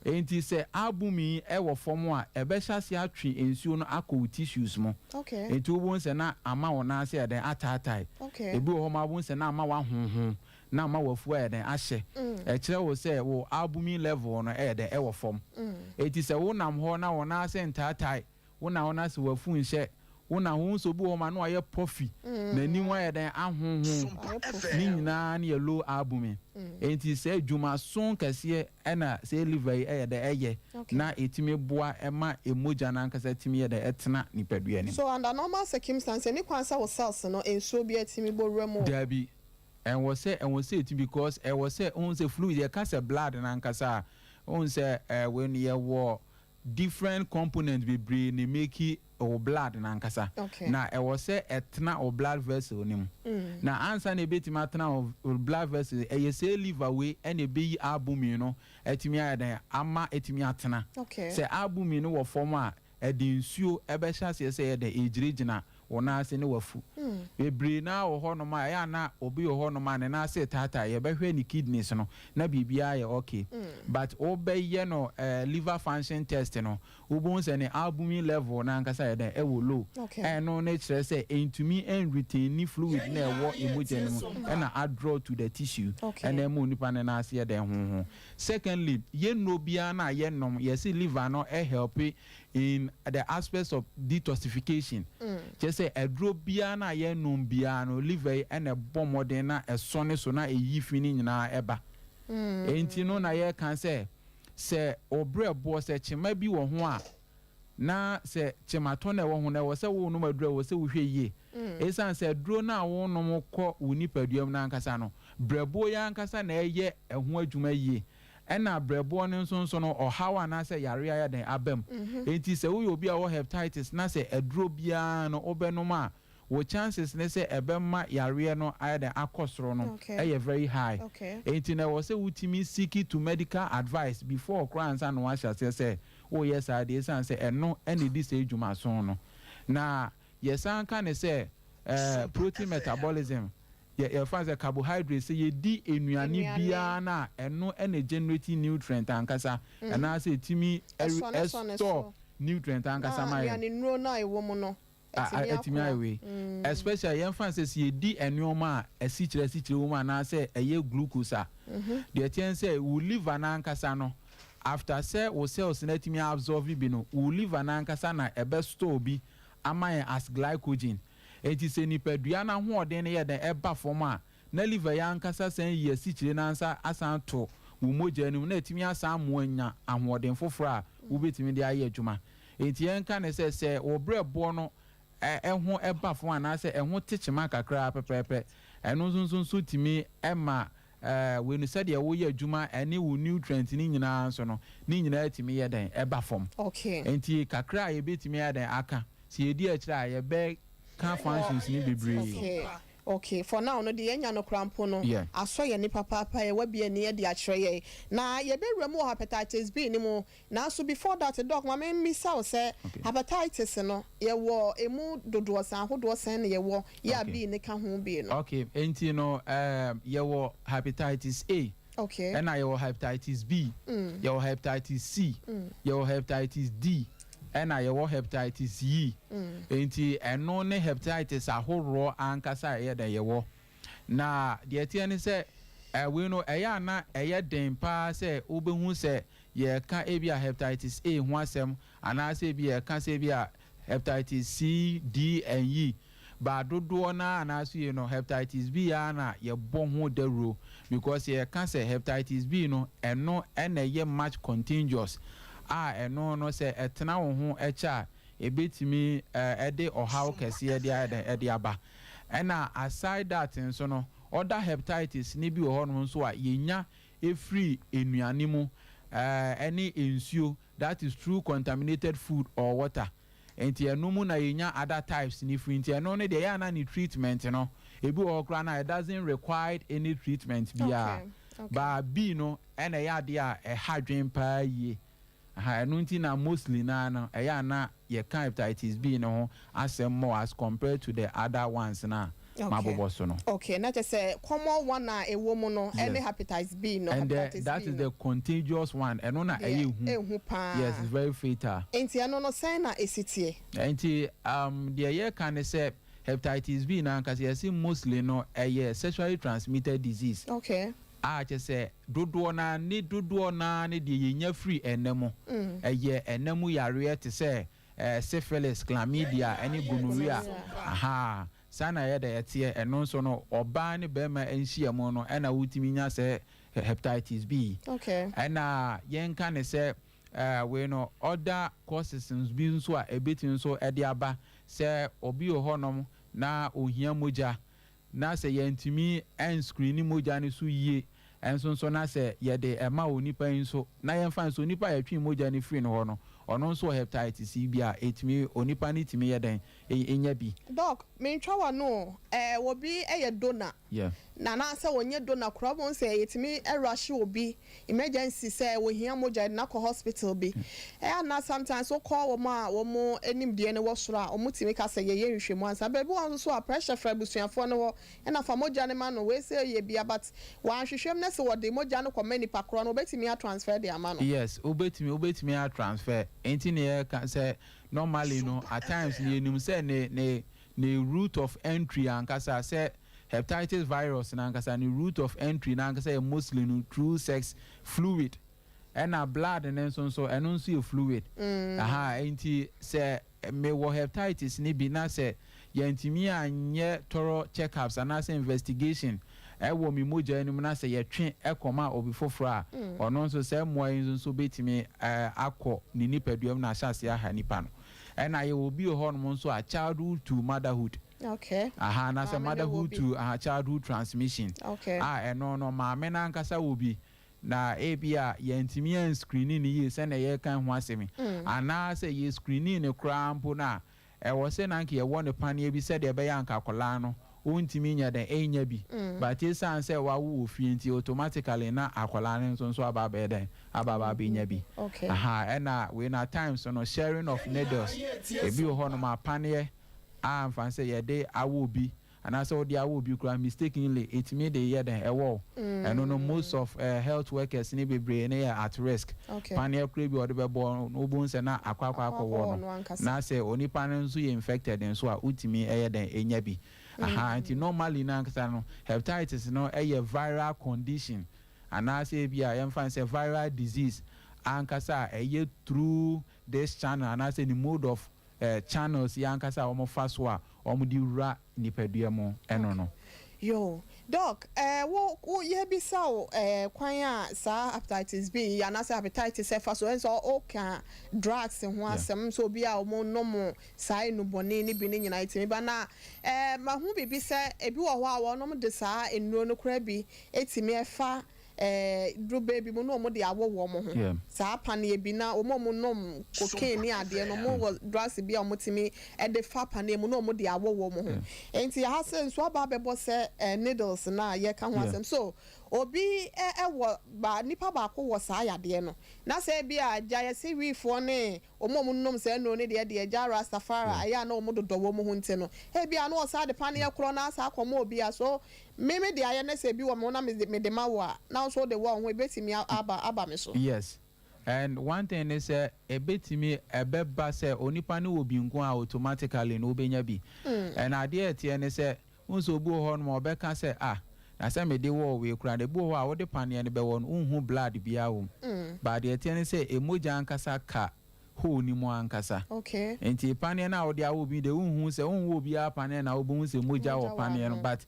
Nti sɛ albumin yi ɛwɔ fam a, ɛbɛhyɛ ase atwe nsuo no akɔ wo tissues mu. Nti wobɛhu sɛ na ama wo nan ase ɛdɛn ataatae. Ebi wɔ hɔ ma wobɛhu sɛ na ama wahonhon, na ama wafu ayɛ dɛn ahyɛ. Ɛkyerɛ wo sɛ wo albumin level no ɛyɛ dɛn ɛwɔ fam. Eti sɛ wonam hɔ na wo nan ase ntaatae, wonam hɔ na sɛ wafu nhyɛ, wonam hɔ nso, obi wɔ hɔ ma na wayɛ puffy, n'anim ayɛ dɛn ahonhon, ne nyinaa ne yɛ low albumin. Eti sɛ dwumaso kɛseɛ ɛna sɛ liver yi ɛyɛ dɛ ɛyɛ na etumi boa ɛma emogya n'ankasa tumi yɛ dɛ ɛtena nipadua nim. So under normal circumstance, ɛni kwan sɛ wo cells no nsuo bi atumi bɔ wura mu? Dabi, ɛwɔ sɛ eti because ɛwɔ sɛ ohun sɛ fluid, yɛka sɛ blood n'ankasa a, ohun sɛ wei no yɛwɔ different components bebree na make wɔ blood n'ankasa. Na ɛwɔ sɛ ɛtena wɔ blood vessel ne mu. Na ansa na ebetumi atena wɔ blood vessel, ɛyɛ sɛ liver wei ɛna ebeyi albumin no ɛtumi ayɛ dɛn ama ɛtumi atena. Sɛ albumin no wɔ fam a, ɛde nsuo ɛbɛhyɛ aseɛ sɛ ɛyɛ dɛn egyinagyina wɔn nan ase ne wafu. Bebree naa wɔ hɔnom a ɛyɛ ana obi wɔ hɔnom a ne nan ase taataa, yɛbɛhwɛ ne kidneys no na biribiara yɛ okay, but wobɛyɛ no liver function test no, wobɛhu sɛ ne albumin level n'ankasa yɛ dɛn ɛwɔ low. Ɛno ne kyerɛ sɛ ntumi nretain ne fluid na ɛwɔ emogya no mu ɛna adraw to the tissue. Ɛna ɛma onipa ne nan ase yɛ dɛn hoho. Secondly, yɛnnuro biara na yɛnom, yɛsi liver no ɛhelp in the aspects of detoxification. Kyerɛ sɛ aduro biara na yɛnom biara no, liver yi ɛna ɛbɔ mmɔden na ɛsɔ ne so na ɛyi fi ne nyinaa ɛba. Enti no na yɛka sɛ ɔbrɛ boɔ sɛ kyema bi wɔ ho a, Na sɛ kyematɔ na ɛwɔ ho no, ɛwɔ sɛ wonom aduro a ɛwɔ sɛ wohwɛ yie. Ɛsiane sɛ aduro no a wonom kɔ wo nipadua mu no ankasa no, brɛboɔ yi ankasa na ɛyɛ ɛho adwuma yie. Ɛna brɛboɔ no nso no, ɔhaw anaasɛ yareɛ ayɛ den aba mu. Enti sɛ woyɛ obi a ɔwɔ hepatitis na sɛ aduro biara no wobɛnom a, wo chances ne sɛ ɛbɛma yareɛ no ayɛ den akɔ soro no ɛyɛ very high. Enti na ɛwɔ sɛ wotumi seek to medical advice before koraa ansa na wahyɛ aseɛ sɛ woyɛ saa deɛ, ɛsiane sɛ ɛno ɛna ɛdi sɛ adwumaso no. Na yɛsan ka ne sɛ protein metabolism, yɛfa sɛ carbohydrate, sɛ yɛdi nnuane biara no a, ɛno ɛna generate nutrient ankasa anaasɛ ɛtumi ɛstore nutrient ankasa ma yɛ. Nnuane nnuro no a ɛwɔ mu no. Ɛtumi ayɛ wei, especially yɛmfa sɛ yɛdi nneɛma a asikyire wɔ mu anaasɛ ɛyɛ glucose a, deɛ ɛteɛ sɛ wo liver n'ankasa no, after sɛ wo cells no atumi absorb bi no, wo liver n'ankasa na ɛbɛ store bi ama yɛn as glycogen. Eti sɛ nipadua n'ahoɔden no yɛ dɛn ɛba fam a, na liver yɛ ankasa san yi asikyire n'ansa asan to wo mogya no mu na etumi asan amoa nya ahoɔden foforɔ a wobɛtumi de ayɛ adwuma. Eti yɛn ka ne sɛ wɔ brɛboɔ no ɛho ɛba fam anaasɛ ɛho te kyema kakra pɛpɛɛpɛ, ɛno nso tumi ɛma wei no, sɛdeɛ woyɛ adwuma ɛne wo nutrient ne nyinaa nso no, ne nyinaa tumi yɛ dɛn ɛba fam. Nti kakra a yɛbɛtumi ayɛ dɛn aka, sɛ yɛdi akyire a, yɛbɛka functions ne bebree. Okay, for now no deɛ, yɛnya no kora mpo no, asɔ yɛn ni papaapa. Yɛ wabi ani de akyerɛ yɛn na yɛbɛwura mu wɔ hepatitis B ne mu. Nanso before that, Doc, ma mmisa wo sɛ hepatitis no, yɛwɔ emu dodoɔ sɛn, ahodoɔ sɛn na yɛwɔ yɛ a B ne ka ho bi no? Okay, nti no yɛwɔ hepatitis A, ɛna yɛwɔ hepatitis B, yɛwɔ hepatitis C, yɛwɔ hepatitis D, ɛna yɛwɔ hepatitis E. Nti ɛno ne hepatitis ahoroɔ ankasa a ɛyɛ dɛ yɛwɔ. Na deɛ ɛteɛ ne sɛ ɛwei no, ɛyɛ ana ɛyɛ den paa sɛ wobɛhu sɛ yɛka ebi a hepatitis A ho asɛm anaasɛ ebi yɛka sɛ ebi a hepatitis C, D and E baa dodoɔ naa anaasɛ yɛ no, hepatitis B a na yɛbɔ ho dawuro, because yɛka sɛ hepatitis B no, ɛno ɛna ɛyɛ much contagious a ɛno no sɛ ɛtena wo ho ɛkyɛ a, ebetumi ɛde ɔhaw kɛseɛ de ayɛ dɛ ɛde aba. Ɛna aside that nso no, ɔda hepatitis ne bi wɔ hɔnom nso a yɛnya efiri nnuane mu ɛne nsuo, that is through contaminated food or water. Nti ɛno mu na yɛnya other types ne firi. Nti ɛno no deɛ, ɛyɛ ana ne treatment no, ebi wɔ hɔ koraa na it doesn't require any treatment biara. But B no ɛna ɛyɛ adeɛ a ɛha dwen paa yie aha. Ɛno nti na mostly naa no, ɛyɛ ana yɛka hepatitis B no ho asɛm more as compared to the other ones na mabobɔ so no. Okay, na kyerɛ sɛ common one a ɛwɔ mu no ɛne hepatitis B no. And hepatitis that B is no. The contagious one, ɛno na ɛyɛ hu. Ehu paa. Yes, it's very fatal. Nti ɛno no, sɛn na esi teɛ? Nti deɛ yɛka ne sɛ hepatitis B na ankasa, yɛsi mostly no ɛyɛ sexually transmitted disease a kyerɛ sɛ dodoɔ naa ne dodoɔ naa ne deɛ yɛnya firi ɛnɛ mu. Ɛyɛ ɛnɛ mu yareɛ te sɛ syphilis, chlamydia ɛne gonorrhea. Aha, saa na ɛyɛ dɛ ɛteɛ. Ɛno nso no, ɔbaa ne bɛrima nhyia mu no ɛna wotumi nya sɛ hepatitis B. Ɛna yɛnka ne sɛ wei no, other causes bi nso a ebetumi nso ɛde aba, sɛ obi wɔ hɔnom na ohia mogya na sɛ yɛntumi ɛnscreen mogya no so yie ɛnso na sɛ yɛde ɛma onipa yi nso na yɛmfa nso onipa a yɛtwe mogya no firi no hɔ no, ɔno nso wɔ hepatitis yi bi a, ɛtumi onipa no tumi yɛ dɛn ɛnya bi. Doc, mentwa wa no, obi ɛyɛ donor na anaasɛ wɔnyɛ donor koraa, wɔn sɛ yɛtumi ɛrush obi emergency sɛ wɔhia mogya, yɛde n'akɔ hospital bi. Ɛyɛ ana sometimes wokɔ wɔn a wɔn anim deɛ no wɔ soro a, wɔn tumi ka sɛ yɛyɛ nhwehwɛmu ansa. Baabi wɔn nso so a, pressure fra abusuafoɔ no hɔ ɛna fa mogya no ma no, wei sɛ yɛ bia, but wɔanhwehwɛm na sɛ wɔde mogya no kɔma nipa korɔ no, wɔbɛtumi atransfer de ama no? Yes, wobɛtumi atransfer. Nti ne yɛka sɛ normally no, at times ne yɛnim sɛ ne route of entry ankasa, sɛ hepatitis virus n'ankasa ne route of entry n'ankasa yɛ mostly no through sex fluid, ɛna blood ne nso ɛno nso yɛ fluid. Aha, nti sɛ mewɔ hepatitis ne bi na sɛ yɛntumi anyɛ thorough checkups anaasɛ investigation. Ɛwɔ me mogya no mu na sɛ yɛtwe ɛkɔma obi foforɔ a, ɔno nso sɛ mmoa yi nso bɛtumi akɔ ne nipadua mu na ahyɛ aseɛ aha nipa no. Ɛna yɛwɔ obi wɔ hɔnom nso a childhood to motherhood. Aha, na sɛ Maame no wɔ motherhood bi. to aha, childhood transmission. A ɛno no, maame n'ankasa wɔ bi na ebi a yɛntumi yɛn screening ne yie sɛnea yɛka ho asɛm yi, anaasɛ yɛ screening ne koraa mpo no a, ɛwɔ sɛ nanka yɛwɔ ne paneɛ bi sɛdeɛ ɛbɛyɛ anka akwadaa no ɔntumi nya dɛn ɛnya bi, but esan sɛ wawo wɔ fie nti, automatically na akwadaa no nso aba abɛyɛ dɛn, aba abɛnya bi. Aha, ɛna wei na times no, sharing of needles, ebi wɔ hɔnom a paneɛ a nfa sɛ yɛde awo bi anaasɛ wode awo bi koraa mistakenly, ɛtumi de yɛ dɛn ɛwɔ wo. Ɛno no, most of health workers ne bebree ne yɛ at risk. Paneɛ koraa bi a ɔde bɛbɔ no, wobɛhu sɛ na akɔ akɔwɔ Akɔwɔ no. no ankasa. Na sɛ onipa no nso yɛ infected nso a, wotumi ɛyɛ dɛn ɛnya bi. Aha, nti normally no ankasa no, hepatitis no ɛyɛ viral condition anaasɛ ebi a yɛmfa no sɛ viral disease ankasa a ɛyɛ through this channel anaasɛ the mode of channels yi ankasa a wɔfa so a wɔde wura nipadua mu ɛno no. Yo, Doc, wo yɛbisa wo kwan a saa hepatitis B yi anaasɛ hepatitis ɛfa so, ɛnso ɔka drugs ho asɛm nso, obi a wɔn nom saa nnubɔne ne bi ne nyinaa etimi ba na mahu biribi sɛ ebi wɔ hɔ a wɔnom de saa nnuro no koraa bi etimi ɛfa duro bi mu na wɔn de awɔ wɔn ho. Saa paneɛ bi na wɔn a wɔn nom cocaine ne adeɛ no, wɔn wɔ drugs bi a wɔn tumi ɛde fa paneɛ mu na wɔn de awɔ wɔn ho. Nti aha sɛ nso aba abɛbɔ sɛ needles na yɛka ho asɛm so, obi ɛwɔ ba, nipa baako wɔ saa yadeɛ no na sɛ ebi a gya yɛsi wiifoɔ ne wɔn a wɔn nom saa nnuro ne deɛ gya Rastafari ɛyɛ a na wɔn dodɔ wɔn ho, nti no ebi a na ɔsa de paneɛ korɔ na asa akɔmɔ obi a so mímí de ayɛ ne sɛ ebi wɔ mo na me de ma wɔ a, na nso de wɔ ho, ebetumi aba mi so. Yes, and one thing is sɛ ebetumi ɛbɛba sɛ onipa no wɔ bi nko a, automatically no wobɛnya bi. And adeɛ ɛteɛ ne sɛ nso obi wɔ hɔ nom a ɔbɛka sɛ, ah, na sɛ mede wɔ wei kora na ebi wɔ hɔ a wode paneɛ no bɛwɔ no, nhu blood biara wɔ mu, but adeɛ ɛteɛ ne sɛ emogya ankasa ka hole ni mu ankasa. Nti paneɛ no a wode awɔ bi de, nhu sɛ nhu obiara paneɛ na wobɛhu sɛ mogya Mogya wɔ wɔ paneɛ no, ano. but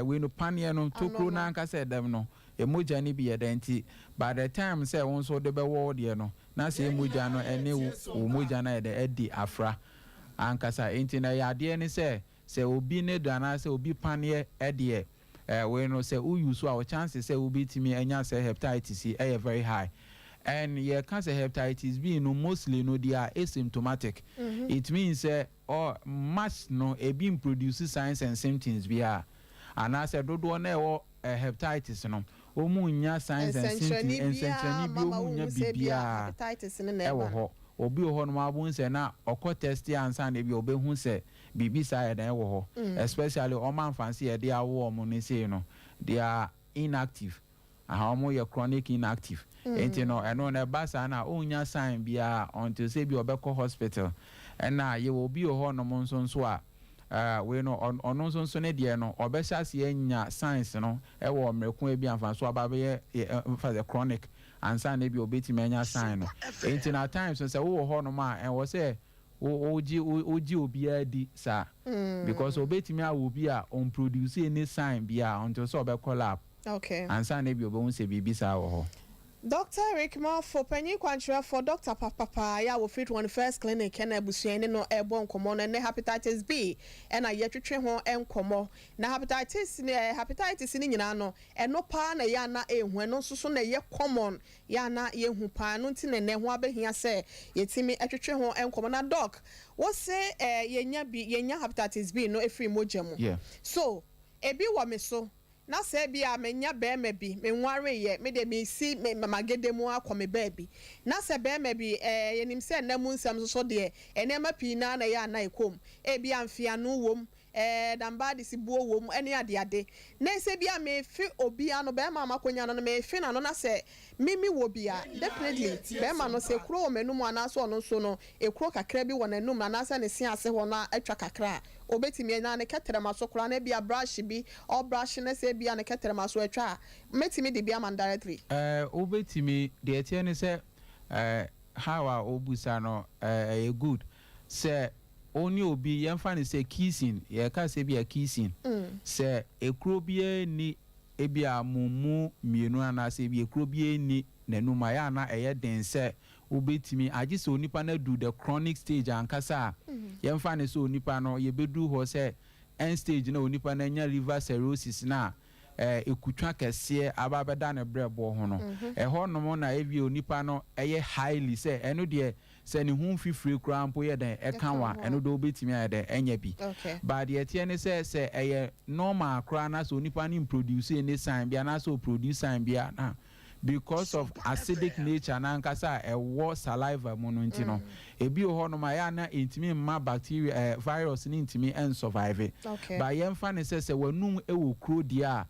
wei no, paneɛ no tokuro no. No ankasa ɛdɛm no, emogya no bi yɛ dɛ, nti by the time sɛ wo nso wode bɛwɔ wo deɛ no na sɛ emogya no ɛne wo mogya no ayɛ dɛ ɛdi afra ankasa. Nti na ɛyɛ adeɛ ne sɛ obi ne do anaasɛ obi paneɛ ɛdeɛ wei no, sɛ woyi so a, wo chances sɛ wobɛtumi anya sɛ hepatitis yi ɛyɛ very high. And yɛka sɛ hepatitis B no, mostly no, they are asymptomatic. It means sɛ or much no, ebi produce signs and symptoms bi a, anaasɛ dodoɔ na ɛwɔ hepatitis no, wɔn nya signs and symptoms, nsɛnkyerɛnne bi wɔn nya biribiara ɛwɔ hɔ. Obi wɔ hɔ nom abo sɛ na ɔkɔ test ansa na ebi ɔbɛhu sɛ biribi saa yɛ dan wɔ hɔ, especially ɔmo anfansi yɛde awo ɔmo ne sei no, they are inactive. Aha, ɔmo yɛ chronic inactive, nti no ɛno na ɛba saa na ɔnya sign biara until sɛ bi ɔbɛkɔ hospital. Ɛna yɛwɔ obi wɔ hɔ nom nso a wei no, ɔno nso ne deɛ no, ɔbɛhyɛ aseɛ nya signs no ɛwɔ mmerɛko bi anfa so aba bɛyɛ nfa sɛ chronic ansa na ebi obetumi anya sign no. Nti na times sɛ wowɔ hɔ nom a, ɛwɔ sɛ wogye wogye obiara di saa, because obetumi awɔ obi a ɔmproduce any sign biara until sɛ ɔbɛkɔ lab ansa na ebi obɛhu sɛ biribi saa wɔ hɔ. Dr. Eric Mafo, panyin kwankyerɛfoɔ, Dr. Papapa yɛ a wɔfiri 21st Clinic, ɛna abusua ne no ɛrebɔ nkɔmmɔ no. Ɛnɛ hepatitis B ɛna yɛtwetwe ho nkɔmmɔ. Na hepatitis ne hepatitis ne nyinaa no, ɛno paa na ɛyɛ ana ehu, ɛno nso so na ɛyɛ common yɛ ana yɛhu paa no, nti na ɛnɛ ho abɛhia sɛ yɛtumi ɛtwetwe ho nkɔmmɔ. Na Doc, wose yɛnya bi, yɛnya hepatitis B no efiri mogya mu. So ebi wɔ me so na sɛ bi a menya bɛrima bi, menwareyɛ, me de mesi me magede mu akɔ me baabi na sɛ bɛrima bi yɛnim sɛ nna mu nsɛm nso so deɛ, nneɛma pii naa na ɛyɛ ana ɛkɔm, ebi a mfeano wom, damba de si buo wom ɛne adeade, na sɛ bi a mefe obi ano, bɛrima a makonya no, mefe n'ano na sɛ mimi wɔ bi a, definitely bɛrima no sɛ ekuro wɔ m'anum anaasɛ ɔno nso no ekuro kakra bi wɔ n'anum anaasɛ ne se ase hɔ no atwa kakra a, obetumi anya ne kɛtɛrɛma so koraa na ebi a brush bi ɔbrush na sɛ ebi a ne kɛtɛrɛma so atwa a, mɛtumi de bi ama no directly. Wobɛtumi. Deɛ ɛteɛ ne sɛ how a wobusa no ɛyɛ good sɛ wo ne obi, yɛmfa no sɛ kissing, yɛka sɛ bi a kissing, sɛ ekuro biara ni. ebi a mo mu mmienu anaasɛ ebi ekuro bi eni n'anum a, yɛ ana ɛyɛ den sɛ wobɛtumi agye sɛ onipa no adu the chronic stage ankasa a, yɛmfa ne sɛ onipa no yɛbɛdu hɔ sɛ end stage na onipa no anya liver cirrhosis na ekutwa kɛseɛ aba abɛda ne brɛboɔ ho no, ɛhɔ nom na ebi onipa no ɛyɛ highly sɛ ɛno deɛ, sɛ ne ho mfifire koraa mpo yɛ dɛn ɛka wa, ɛno deɛ wobɛtumi ayɛ dɛn ɛnyɛ bi. But deɛ ɛteɛ ne sɛ ɛyɛ normal koraa na sɛ onipa no mproduce any sign bi anaasɛ oproduce sign bi a, na because of acidic nature n'ankasa a ɛwɔ saliva mu no nti no, ebi wɔ hɔnom a ɛyɛ ana ntumi mma bacteria, virus ne ntumi nsurvive. But yɛmfa ne sɛ wɔnum ɛwɔ kuro deɛ a,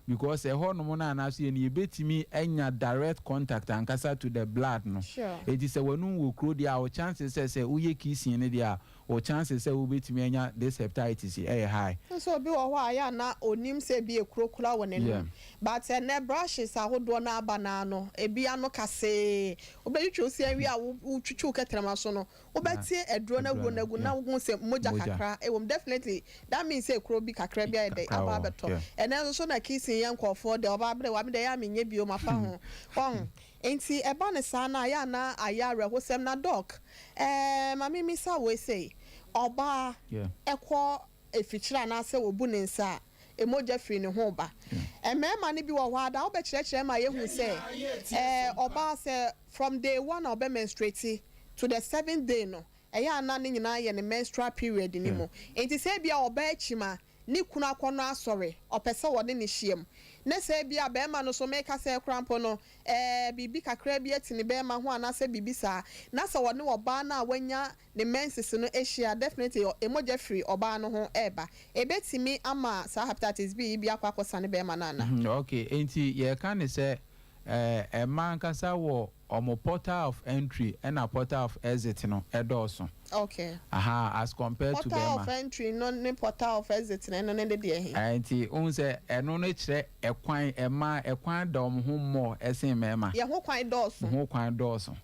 because ɛhɔ nom no anaasɛ yɛ no, yɛbɛtumi anya direct contact ankasa to the blood no. Eti sɛ wɔnum wɔ kuro deɛ a, o chances sɛ woyɛ kissing ne deɛ a, o chances sɛ wobɛtumi anya this hepatitis ɛyɛ high. Nso obi wɔ hɔ a yɛ ana onim sɛ ebi ekuro kura wɔ n'anum, but ɛnɛ brushes ahodoɔ no aba n'ano, ebi ano kasee, wobɛtwitwi osi awie a, wotwitwi wo kɛtɛrɛma so no, wobɛtie aduro no awuro no agu na wohu sɛ mogya kakra ɛwɔ mu. Definitely that means sɛ ekuro bi kakra bi ayɛ dɛ aba abɛtɔ. Ɛnɛ nso so na kissing yɛ nkɔɔfoɔ deɛ, ɔba abere wa mi deɛ, yɛ a menyɛ bio, ma fa ho wɔn nti ɛba ne saa na ayɛ ana ayɛ awerɛhosɛm. Na Doc, maame mi sa wei sɛ ɔbaa ɛkɔ efikyire anaasɛ obu ne nsa a, emogya firi ne ho ba. Mmarima no bi wɔ hɔ a da wobɛkyerɛkyerɛ ma yɛhu sɛ ɔbaa sɛ from day one a ɔbɛ menstruate to the seventh day no, ɛyɛ ana ne nyinaa yɛ ne menstrual period ne mu. Nti sɛ ebi a ɔbaa akyi ma ne kunu akɔnɔ asɔre, ɔpɛ sɛ wɔne ne hyia mu, ne sɛ ebi a bɛrima no so mɛka sɛ kora mpo no biribi kakra bi ati ne bɛrima ho anaasɛ biribi saa, na sɛ wɔne ɔbaa no a wanya ne menses no ahyia, definitely emogya firi ɔbaa no ho ɛɛba. Ebetumi ama saa hepatitis B yi bi akɔ akɔsa ne bɛrima no ana? Okay, nti yɛka ne sɛ ɛma ankasa wɔ ɔmo portal of entry ɛna portal of exit no ɛdɔɔso. Aha, as compared to portal bɛrima. Of entry no ne portal of exit no, ɛno ne de deɛ he? Nti ohun sɛ ɛno no kyerɛ ɛkwan, ɛma ɛkwan da ɔmo ho mmɔ ɛsen mɛɛma. Yɛn ho kwan dɔɔso. Ho kwan dɔɔso.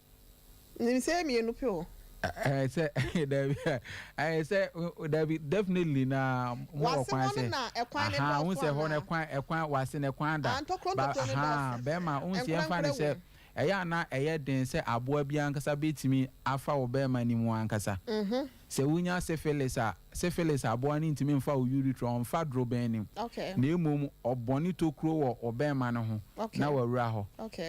Nim sɛ mmienu pe o. Sɛ dabi, sɛ dabi, definitely na mo wɔ kwan sɛ na ɛkwan ne dɔɔso. Ohun sɛ hɔ no ɛkwan wase na ɛkwan da. Ntɔkuro ntɔkuro ne dɔɔso. Bɛrima ohun sɛ yɛmfa ne sɛ ɛyɛ ana ɛyɛ den sɛ aboa bi ankasa bɛtumi afa wɔ bɛrima ne mu ankasa. Sɛ wonya syphilis a, syphilis aboa no ntumi nfa wo urethra, ɔnfa dorobɛn nim, na emom ɔbɔne tokuro wɔ ɔbɛrima no ho na wawura hɔ.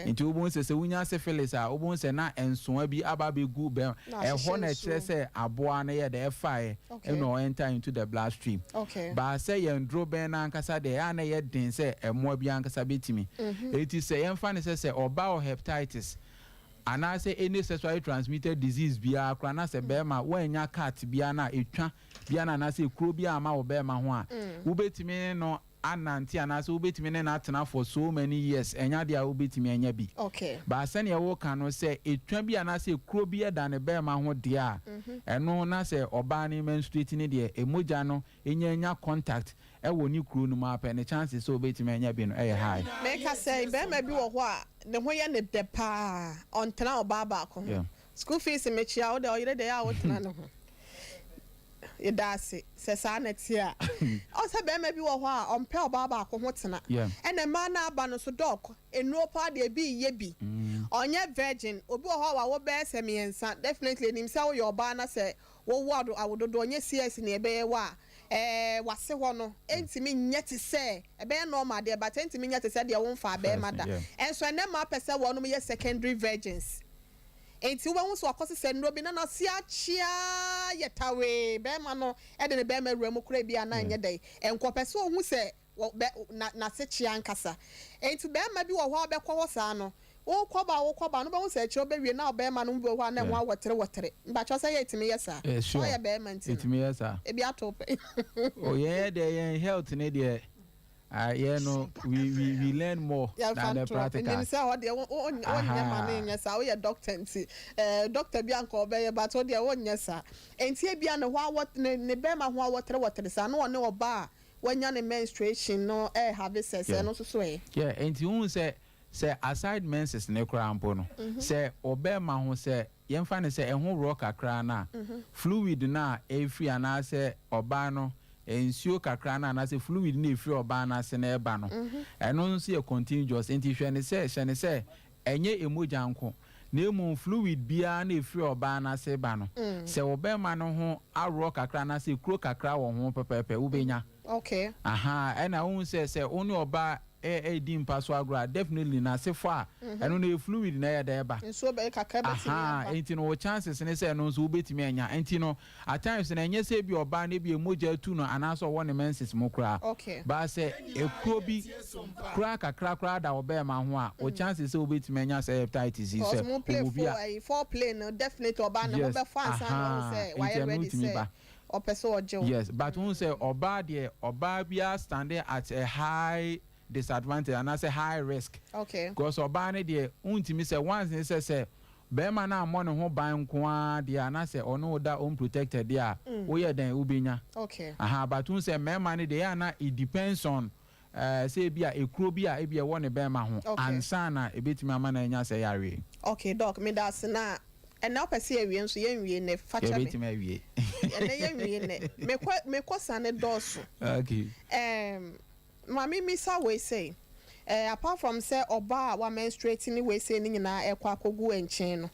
Nti wobɛhu sɛ wonya syphilis a, wobɛhu sɛ na nsoa bi aba abɛgu bɛrima ɛhɔ, na ɛkyerɛ sɛ aboa no yɛ dɛ ɛfaeɛ ɛna ɔ into the blood stream. Baa sɛ yɛn dorobɛn no ankasa deɛ, ɛyɛ a na ɛyɛ den sɛ ɛmmoa bi ankasa bɛtumi. Eti sɛ yɛmfa ne sɛ ɔba wɔ hepatitis anaasɛ any sexually transmitted disease biara koraa, na sɛ bɛrima wɔanya cut biara na etwa biara na anaasɛ ekuro biara ama wɔ bɛrima ho a, wobɛtumi no anante anaasɛ wobɛtumi ne no atena for so many years, ɛnya deɛ a wobɛtumi anya bi. Baa sɛnea wɔka no sɛ etwa bi anaasɛ ekuro bi ɛda ne bɛrima ho deɛ a, ɛno na sɛ ɔbaa ne menstruate ne deɛ, emogya no enya nya contact ɛwɔ ne kuro no mu apɛ, ne chances sɛ wobɛtumi anya bi no ɛyɛ high. Mɛka sɛ bɛrima bi wɔ hɔ a ne ho yɛ ne dɛ paa, ɔntena ɔbaa baako ho. School fees mekyia wo deɛ, ɔyere deɛ yɛ a wotena ne ho, yɛda ase sɛ saa na te a ɔsɛ bɛrima bi wɔ hɔ a ɔmpɛ ɔbaa baako ho tena. Ɛna mmaa no aba no so, Doc, nnuro paa deɛ ebi yɛ bi ɔnyɛ virgin. Obi wɔ hɔ a wawo bɛyɛ sɛ mmiɛnsa. Definitely nim sɛ woyɛ ɔbaa na sɛ wowo ado awododoɔ nyɛ cs ne ɛbɛyɛ wɔ a, wase hɔ no ntumi nyɛ te sɛ ɛbɛyɛ normal deɛ, but ntumi nyɛ te sɛ deɛ wɔmfa bɛrima da. Ɛnso ɛnɛ mmaa pɛ sɛ wɔnom yɛ secondary virgins, nti wobɛhu sɛ wakɔ sesɛ nnuro bi na n'ase akyea yɛ tawee, bɛrima no ɛde ne bɛrima awura mu kora bi a na nyɛ dɛ nkɔpɛ sɛ ohu sɛ wɔ bɛ na n'ase kyea nkasa. Nti bɛrima bi wɔ hɔ a ɔbɛkɔ hɔ saa no, wokɔ ba wokɔ ba no, wobɛhu sɛ akyerɛ wobɛwie na ɔbɛrima no bi wɔ hɔ a na ɛho awɔtere wɔtere mbakyɛw sɛ yɛ ɛtumi yɛ saa. Sure. Ɔyɛ bɛrima nti no ɛtumi yɛ saa. Ebi ato pɛ. O, yɛn deɛ, yɛn health ne deɛ, yɛn no we learn more than the practical. Nim sɛ hɔ deɛ wonyɛ ma ne nyɛ saa, woyɛ doctor nti doctor bi anka ɔbɛyɛ, but wo deɛ wonyɛ saa. Nti ebia ne hɔ awɔ ne bɛrima ho awɔtere wɔtere saa na ɔne ɔbaa a wanya ne menstruation no have sex, ɛno nso so ɛ? Yeah, nti wohu sɛ aside menses ne koraa mpo no, sɛ ɔbɛrima ho sɛ yɛmfa ne sɛ ɛho worɔ kakra no a, fluid no a ɛfiri anaasɛ ɔbaa no. Nsuo kakra no anaasɛ fluid no ɛfiri ɔbaa no ase na ɛba no, ɛno nso yɛ contagious. Nti hwɛ ne sɛ, hyɛ ne sɛ ɛnyɛ emogya nko, na mmom fluid biara na ɛfiri ɔbaa no ase ba no, sɛ ɔbɛrima no ho aworɔ kakra anaasɛ kuro kakra wɔ ho pɛpɛɛpɛ, wobɛnya. Aha, ɛna wohu sɛ wo ne ɔbaa ɛdi mpa so agorɔ a, definitely n'asefo a ɛno no yɛ fluid na ɛyɛ dɛ ɛba. Nsuo bɛyɛ kakra bɛtumi aba. Nti no wo chances ne sɛ ɛno nso wobɛtumi anya. Nti no at times na ɛnyɛ sɛ bi ɔbaa no bi mogya atu no anaasɛ ɔwɔ ne menses mu koraa baa, sɛ ekuro bi koraa kakra koraa da ɔbɛrima ho a, o chances sɛ wobɛtumi anya sɛ hepatitis yi sɛ ɔwɔ bi a foreplay no, definitely ɔbaa no ho bɛfa ansa na ɔho sɛ wayɛ ready sɛ ɔpɛ sɛ ɔgye wo. Yes, but wohu sɛ ɔbaa deɛ, ɔbaa biara standing at a high disadvantage anaasɛ high risk. Because ɔbaa no deɛ, wontumi sɛ once ne sɛ bɛrima no ammɔ ne ho ban nko ara deɛ, anaasɛ ɔno wo da unprotected deɛ a, woyɛ dɛn, wobɛnya. Aha, but wohu sɛ mmarima no deɛ, ɛyɛ ana it depends on sɛ ebi a ekuro bi a ebi ɛwɔ ne bɛrima ho ansa na ebetumi ama na anya sɛ yareɛ. Okay doc, meda ase. Na ɛnna wopɛ sɛ yɛwie nso, yɛnwie nnɛ, fa kyɛ me. Yɛbɛtumi awie. Ɛnɛ yɛnwie nnɛ, mekɔ sane dɔɔso. Maame misa wei sɛ, apart from sɛ ɔbaa a wa menstruate ne wei sɛ ne nyinaa ɛkɔ akɔgu nkyɛn no,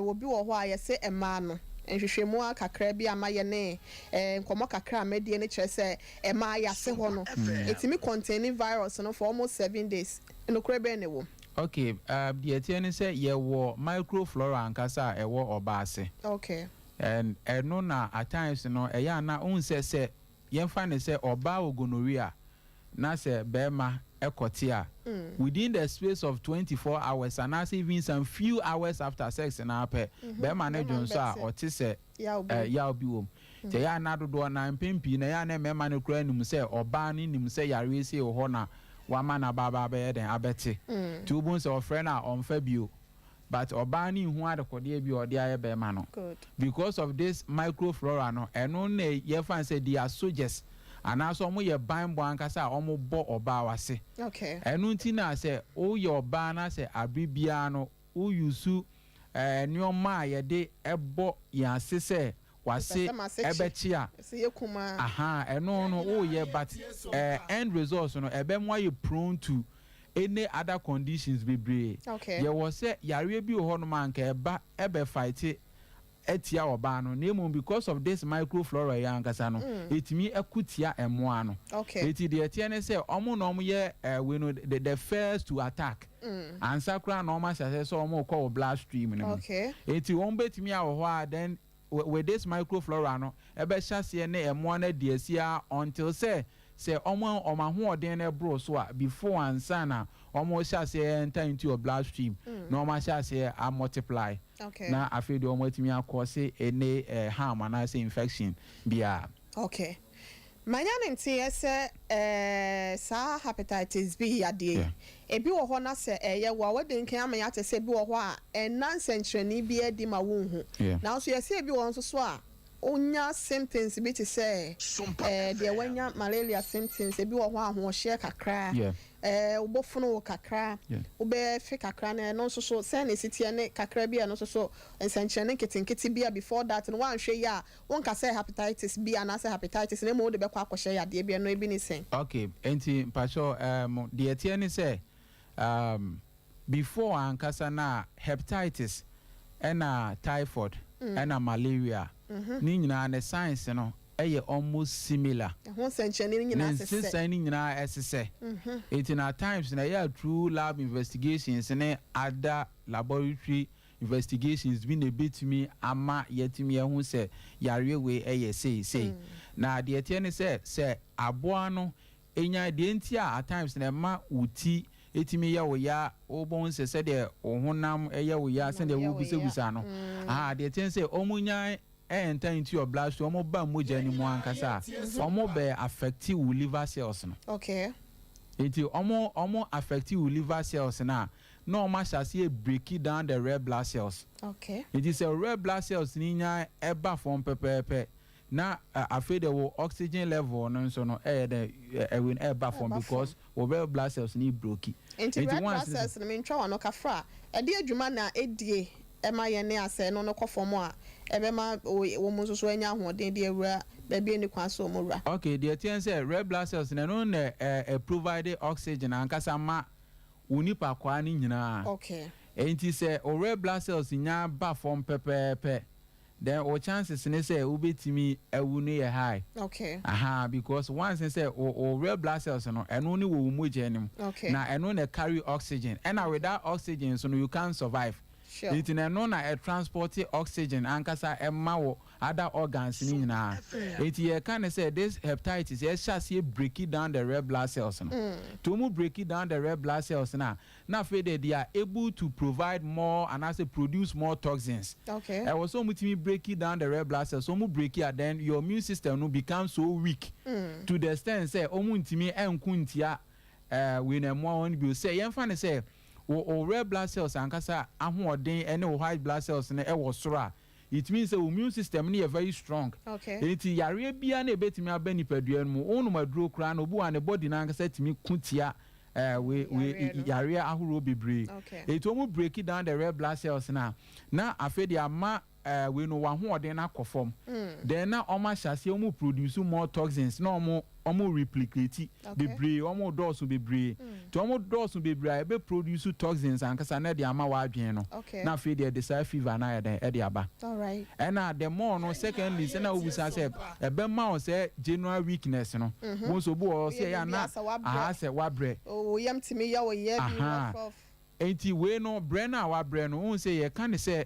obi wɔ hɔ a yɛsɛ mmaa no, nhwehwɛmu a kakra bi ama yɛ ne nkɔmɔ kakra a mɛdie ne kyerɛ sɛ mmaa yɛase hɔ no ɛtumi contain virus no for almost 7 days. Nokorɛ bɛn ne wɔ? Okay, deɛ ɛteɛ ne sɛ yɛwɔ microflora ankasa a ɛwɔ ɔbaa ase. And ɛno na at times no ɛyɛ ana ohun sɛ yɛmfa ne sɛ ɔbaa wɔ gonorrhea na sɛ bɛrima ɛkɔte a, within the space of 24 hours anaasɛ even some few hours after sex na apɛ bɛrima no dwo nso a, ɔte sɛ yaw bi wɔ mu. Nti ɛyɛ ana dodoɔ na mpɛn pii na ɛyɛ ana mmarima no koraa nim sɛ ɔbaa no nim sɛ yareɛ sei wɔ hɔ na wama n'abaaba abɛyɛ dɛn abɛte. Nti wobɛhu sɛ ɔfrɛ no a, ɔmfa bio, but ɔbaa no nhu adekodeɛ bi a ɔde ayɛ bɛrima no. Because of this microflora no, ɛno na yɛfa sɛ they are soldiers anaasɛ ɔmo yɛ banbɔ ankasa a ɔmo bɔ ɔbaa wase. Ɛno nti na sɛ woyɛ ɔbaa na sɛ abere biara no woyusu nneɛma a yɛde ɛbɔ yɛn ase sɛ wase ɛbɛkyi a, aha, ɛno no woyɛ, but end results no ɛbɛ mu ayɛ prone to any other conditions bebree. Yɛwɔ sɛ yareɛ bi wɔ hɔnom a nka ɛba ɛbɛ fight ɛtia ɔbaa no, na emu because of this microflora yi ankasa no, etumi ɛko tia ɛmoa no. Eti deɛ ɛteɛ ne sɛ ɔmo na ɔmo yɛ ɛɛ no the first to attack ansa koraa na ɔmo ahyɛ sɛ ɔmo kɔ wɔ blood stream no mu. Eti wɔn bɛtumi awɔ hɔ a, then with this microflora no ɛbɛhyɛ aseɛ ne ɛmoa no adi asia until sɛ ɔmo ahoɔden no ɛboro so a, before ansa na ɔmo hyɛ aseɛ enter into your blood stream na ɔmo ahyɛ aseɛ a multiply na afei deɛ ɔmo atumi akɔ se ɛne harm anaasɛ infection biara. Okay, manya ne nteɛ sɛ saa hepatitis B yadeɛ yi, ebi wɔ hɔ na sɛ ɛyɛ wɔ a wɔde nkan ama yɛate sɛ ebi wɔ hɔ a ɛna nsɛnkyerɛnne bi adi ma wonhu. Nanso yɛsɛ ebi wɔ hɔ nso so a wonya symptoms bi te sɛ deɛ wanya malaria symptoms. Ebi wɔ hɔ ahoɔhyɛ kakra, wobɔfono wo kakra, wobɛfe kakra, na ɛno nso so sɛn na esi teɛ ne kakra bi a ɛno nso so nsɛnkyerɛnne nketenkete bi a before that no woanhwɛ yi a wonka sɛ hepatitis B anaasɛ hepatitis, na mmom wode bɛkɔ akɔhyɛ yadeɛ bi. Ɛno ebi ne sɛn? Okay, nti mpakyɛw, deɛ ɛteɛ ne sɛ before ankasa na hepatitis ɛna typhoid ɛna malaria ne nyinaa ne signs no ɛyɛ almost similar. Ɛho nsɛnkyerɛnne no ne nyinaa sesɛ. Nsesan no nyinaa ɛsesɛ. Eti na times na ɛyɛ through lab investigations ne other laboratory investigations bi na ebetumi ama yɛtumi ɛho sɛ yareɛ wei ɛyɛ sei sei. Na deɛ ɛteɛ ne sɛ aboa no enya deɛ nti a at times na ɛma wo ti etumi yɛ wo ya, wobɔn sɛ sɛdeɛ wo honam ɛyɛ wo ya, sɛdeɛ yɛ wo ya. Wobusabusa no aha, deɛ ɛteɛ ne sɛ ɔmo nya enter into your blood stream, ɔmo ba mogya no mu ankasa a, ɔmo bɛ affect wo liver cells no. Nti ɔmo affect wo liver cells na ɔmo ahyɛ aseɛ break down the red blood cells. Nti sɛ red blood cells ni nya ɛba fam pɛpɛɛpɛ na afei de wo oxygen level no nso no ɛyɛ dɛ ɛwɛ ɛba fam Ɛba. Because wo red blood cells ni break. Nti red blood cells no, mentwa wano kafra a, ɛde adwuma na ɛdie ɛma yɛn ne asɛ no kɔ fam a Ɛbɛma wɔn nso so anya ahoɔden de awura baabi a ɛni kwan sɛ wɔn wura. Okay, deɛ teɛ sɛ red blood cells no, ɛno na ɛ provide oxygen ankasa ma wo nipa kwaa no nyinaa. Enti sɛ o red blood cells nya ba fam pɛpɛɛpɛ, then o chances ne sɛ wobɛtumi awu no yɛ high. Aha, because once ne sɛ o red blood cells no, ɛno ne wɔ wo mogya anim. Na ɛno na carry oxygen, ɛna without oxygen so no, you can't survive. Nti na ɛno na ɛ transport oxygen ankasa ɛma wɔ other organs ne nyinaa. Nti yɛka ne sɛ this hepatitis yɛhyɛ aseɛ break down the red blood cells no. To ɔmu break down the red blood cells na afei de they are able to provide more anaasɛ produce more toxins. Ɛwɔ sɛ ɔmu tumi break down the red blood cells. Ɔmu break a, then your immune system no become so weak to the extent sɛ ɔmu ntumi ɛnko ntia wei na ɛmoa wɔn bio. Sɛ yɛmfa ne sɛ wo red blood cells ankasa ahoɔden ɛne wo white blood cells no ɛwɔ soro a, it means sɛ wo immune system no yɛ very strong. Nti yareɛ biara na ebetumi aba nipadua no mu, wɔnom aduro koraa na obi wa ne body n'ankasa tumi ko tia we Yareɛ no. yareɛ ahorow bebree. Eti wɔn break down the red blood cells na afei de ama wei no wahoɔden no akɔ fam. Then na wɔn ahyɛ aseɛ wɔn produce more toxins na wɔn replicate bebree, wɔn dɔɔso bebree. Nti wɔn dɔɔso bebree a, ebe produce toxins ankasa na ɛde ama w'adwene no. Na afei deɛ, ɛde saa fever na ayɛ dɛn ɛde aba. Ɛna the more no, secondly, sɛ na wobusa sɛ ɛbɛma wo sɛ general weakness no, wɔn nso obi wɔ hɔ sɛ ɛyɛ ana Woyɛ biribi asɛ wabrɛ. Aha, sɛ wabrɛ. O yam tumi yɛ wo yɛ bi rough rough. Nti wei no, brɛ no a wabrɛ no, wohu sɛ yɛka ne sɛ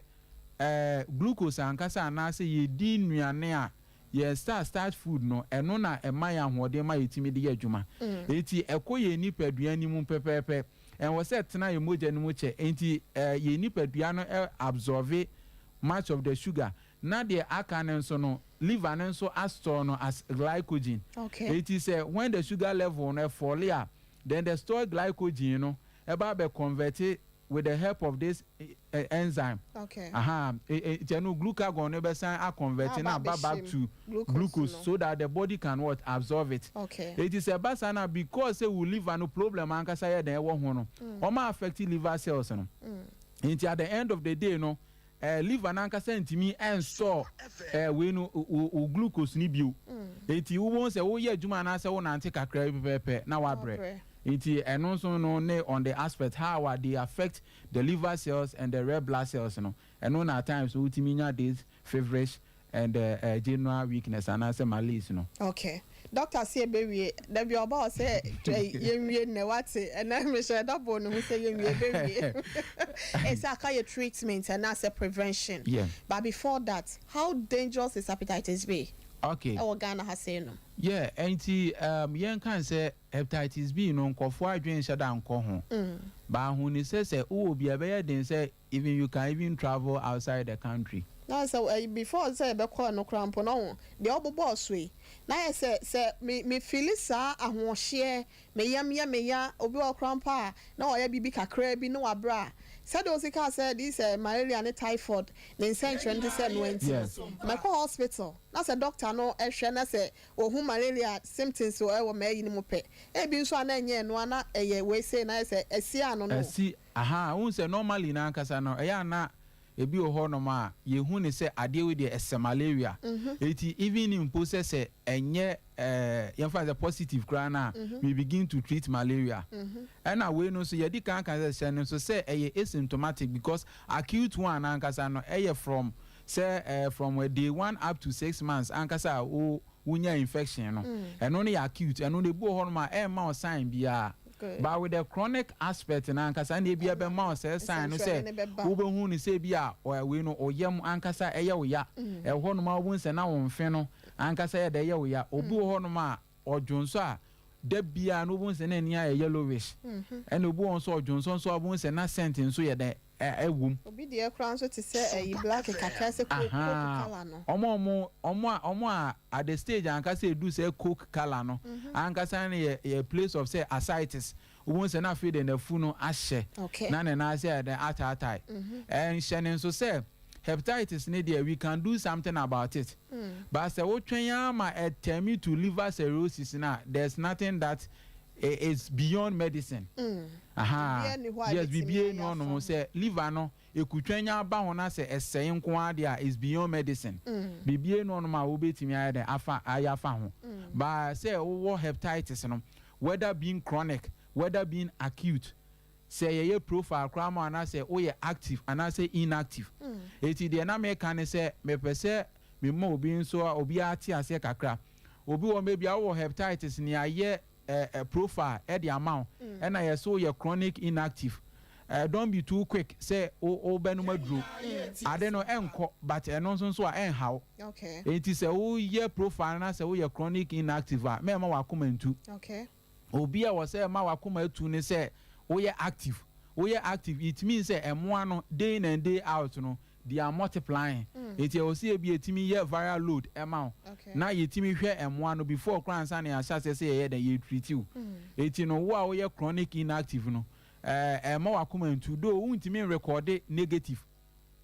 glucose ankasa anaasɛ yɛdi nnuane a yɛn starch food no, ɛno na ɛma yɛn ahoɔden ma yɛtumi de yɛ adwuma. Nti ɛkɔ yɛn nipadua no mu pɛpɛɛpɛ, ɛwɔ sɛ tena yɛn mogya no mu kyɛ. Nti yɛn nipadua no absorb much of the sugar, na deɛ aka no nso no, liver no nso astore no as glycogen. Nti sɛ when the sugar level no ɛfall a, then the stored glycogen no ɛba abɛ convert with the help of this enzyme. Aha, nti ɛno glucagon no bɛsan aconvert na aba back to glucose glucose no. So that the body can what, absorb it. Eti sɛ ɛba saa na because sɛ wo liver no problem ankasa yɛ den ɛwɔ ho no, ɔma affect liver cells no. Nti at the end of the day no, liver n'ankasa ntumi ɛnsɔ wei no o glucose ni bio. Eti wo sɛ woyɛ adwuma anaasɛ wo nante kakra bi pɛpɛɛpɛ na wabrɛ. Nti ɛno nso no ne on the aspect how a they affect the liver cells and the red blood cells no, ɛno na at times wotumi nya this feverish and general weakness anaasɛ malaise no. Okay, doctor si ebewie dabi ɔba ɔsɛ yɛnwie nnɛ, wate? Ɛnɛ mehyɛ ɛda ne ho sɛ yɛnwie ebewie. Ɛsɛ aka yɛ treatment ɛna sɛ prevention. But before that, how dangerous is hepatitis B ɛwɔ Ghana ha sei no? Yeah, nti yɛn kan sɛ hepatitis B no, nkɔfoɔ adwene nhyɛ da nkɔ ho. Baahu ni sɛ wowɔ bi a, ɛbɛyɛ den sɛ even you can even travel outside the country. Na sɛ before sɛ ɛbɛkɔ no koraa mpo no ho deɛ ɔbobɔɔ so yi, na yɛ sɛ me feel saa ahoɔhyeɛ, me yam yɛ me ya, obi wɔ koraa mpo a na ɔyɛ biribi kakraa bi na wabrɛ a, sɛdeɛ osi kaa sɛ this malaria ne typhoid ne nsɛnkyerɛ no te sɛ no nti mɛkɔ hospital na sɛ doctor no ɛhwɛ na sɛ ohun malaria symptoms wɔ ɛwɔ mɛyi no mu pɛ, ebi nso a na ɛnyɛ ɛno a na ɛyɛ wei sei, na yɛ sɛ ɛsi ano no. Ɛsi aha, wohu sɛ normally na ankasa no, ɛyɛ ana ebi wɔ hɔnom a yɛhu ne sɛ adeɛ wei deɛ ɛsɛ malaria. Eti even mpo sɛ ɛnyɛ yɛmfa sɛ positive koraa na we begin to treat malaria. Ɛna wei no nso yɛdi kan kan sɛ hyɛ no nso sɛ ɛyɛ asymptomatic, because acute one ankasa no ɛyɛ from sɛ from day 1 up to 6 months ankasa a wo wonya infection no. Ɛno no yɛ acute. Ɛno no ebi wɔ hɔnom a ɛmma wo sign biara. But with the chronic aspect na ankasa na ebi ɛbɛma wo sɛ sign no sɛ Nsɛnkyerɛnne no bɛba. Wobɛhu ne sɛ bi a wei no ɔyam ankasa ɛyɛ wo ya. Ɛhɔ nom a wobɛhu sɛ na wo mfe no ankasa yɛ dɛ ɛyɛ wo ya. Obi wɔ hɔ nom a ɔdwonso a, da biara no wobɛhu sɛ na ani ayɛ yellowish. Ɛna obi wɔ hɔ nso ɔdwonso nso a, wobɛhu sɛ na scent nso yɛ dɛ ɛwɔ mu. Obi deɛ koraa nso te sɛ ɛyi black kakra sɛ coke colour no. Ɔmo a at the stage ankasa edu sɛ coke colour no ankasa no yɛ place of sɛ ascites. Wobɛhu sɛ na afei de n'afu no ahyɛ na ne nan ase ayɛ dɛ ataatae. Ɛnhyɛ ne nso sɛ hepatitis ne deɛ, we can do something about it, but sɛ wotwɛn ama ɛtɛmi to liver cirrhosis na there's nothing that is beyond medicine. Aha. Biribiara nni hɔ a yes. ebetumi Biribiara ayɛ nni hɔnom afa ho. Sɛ liver no. Ekutwa nya aba ho na sɛ ɛsɛe nko ara deɛ a, is beyond medicine. Biribiara nni hɔnom a wobɛtumi ayɛ dɛn afa ayɛ afa ho. But sɛ wowɔ hepatitis no, whether being chronic, whether being acute, sɛ yɛyɛ profile koraa ma wo anaasɛ woyɛ active anaasɛ inactive. Enti deɛ na meka ne sɛ, mepɛ sɛ mema obi nso a obiara te aseɛ kakra. Obi wɔ hɔ maybe a wowɔ hepatitis nea yɛ profile de ama wo ɛna yɛse woyɛ chronic inactive. Don't be too quick sɛ wo wobɛnom aduro. Ade no ɛnkɔ but ɛno nso nso a ɛnha wo. Enti sɛ woyɛ profile no na sɛ woyɛ chronic inactive a mɛmma w'akoma ntu. Obi a ɛwɔ sɛ ɛma w'akoma tu ne sɛ woyɛ active. Woyɛ active it means sɛ mmoa no day in and day out no they are multiplying. Enti ɛwɔ sɛ ebi yɛtumi yɛ viral load ma wo na yɛtumi hwɛ mmoa no before koraa ansa na yɛahyɛ aseɛ sɛ yɛyɛ dɛn yɛ treat wo. Enti no wo a woyɛ chronic inactive no ɛɛ ɛmma w'akoma ntu though wontumi nrekɔɔde negative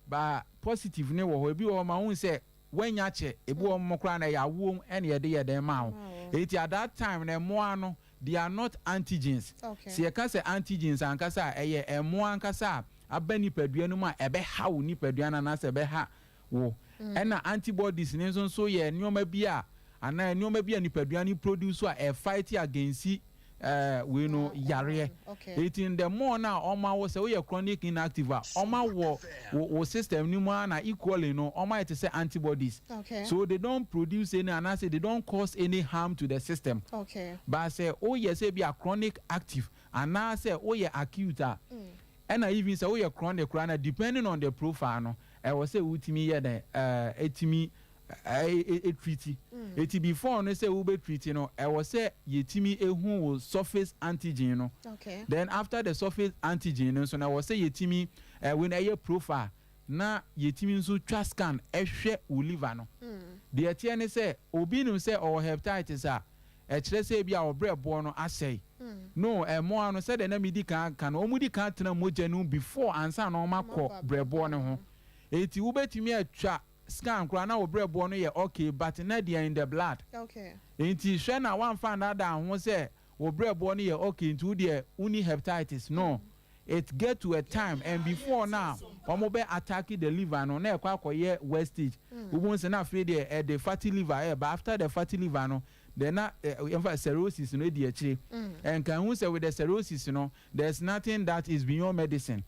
but positive no wɔ hɔ. Ebi wɔ hɔ ma wohu sɛ Woanya kyɛ, ebi wɔ hɔ koraa no ɛyɛ awoɔ mu ɛna yɛde yɛ dɛn maa wo. Enti at that time no mmoa no they are not antigens. Sɛ yɛka sɛ antigens ankasa a, ɛyɛ mmoa ankasa a aba nipadua no mu a ɛbɛha wo nipadua no anaasɛ ɛbɛha wo. Ɛna antibodies no nso nso yɛ nneɛma bi a anaa nneɛma bi a nipadua no produce a ɛfight against eh, wei no yareɛ. Eti the more na ɔma wo sɛ woyɛ chronic inactive a, ɔma wɔ wo wo system no mu ara na equally no ɔma yɛ te sɛ antibodies. So they don't produce any anaasɛ they don't cause any harm to the system. But sɛ woyɛ sɛ bi a chronic active anaasɛ woyɛ acute a, ɛna even sɛ woyɛ chronic koraa na depending on the profile no, ɛwɔ sɛ wotumi yɛ dɛn ɛɛ etumi treat. Eti before no sɛ wobɛ treat no, ɛwɔ sɛ yɛtumi ehu wo surface antigen no. Then after the surface antigen no nso no, ɛwɔ sɛ yɛtumi ɛwei no ɛyɛ profile na yɛtumi nso twa scan ɛhwɛ wo liver no. Deɛ ɛteɛ ne sɛ obi nim sɛ ɔwɔ hepatitis a, ɛkyerɛ sɛ ebi a ɔbrɛboɔ no asɛe. No, ɛmoa no sɛdeɛ na medi kan aka no, wɔn di kan tena mogya no mu before ansa na wɔn akɔ brɛboɔ no ho. Eti wobɛtumi atwa scan koraa na wo brɛboɔ no yɛ okay but na they are in the blood. Nti hwɛ na woamfa annaadaa ho sɛ wo brɛboɔ no yɛ okay nti wo deɛ wonni heptitis no. It get to a time and before na wɔn bɛ attack the liver no na ɛkɔ akɔyɛ worst stage. Wobɛhu sɛ na afei deɛ ɛde fatty liver ɛreba, after the fatty liver no then na yɛmfa cirrhosis no adi akyire. Ɛnka hu sɛ with the cirrhosis no There's nothing that is beyond medicine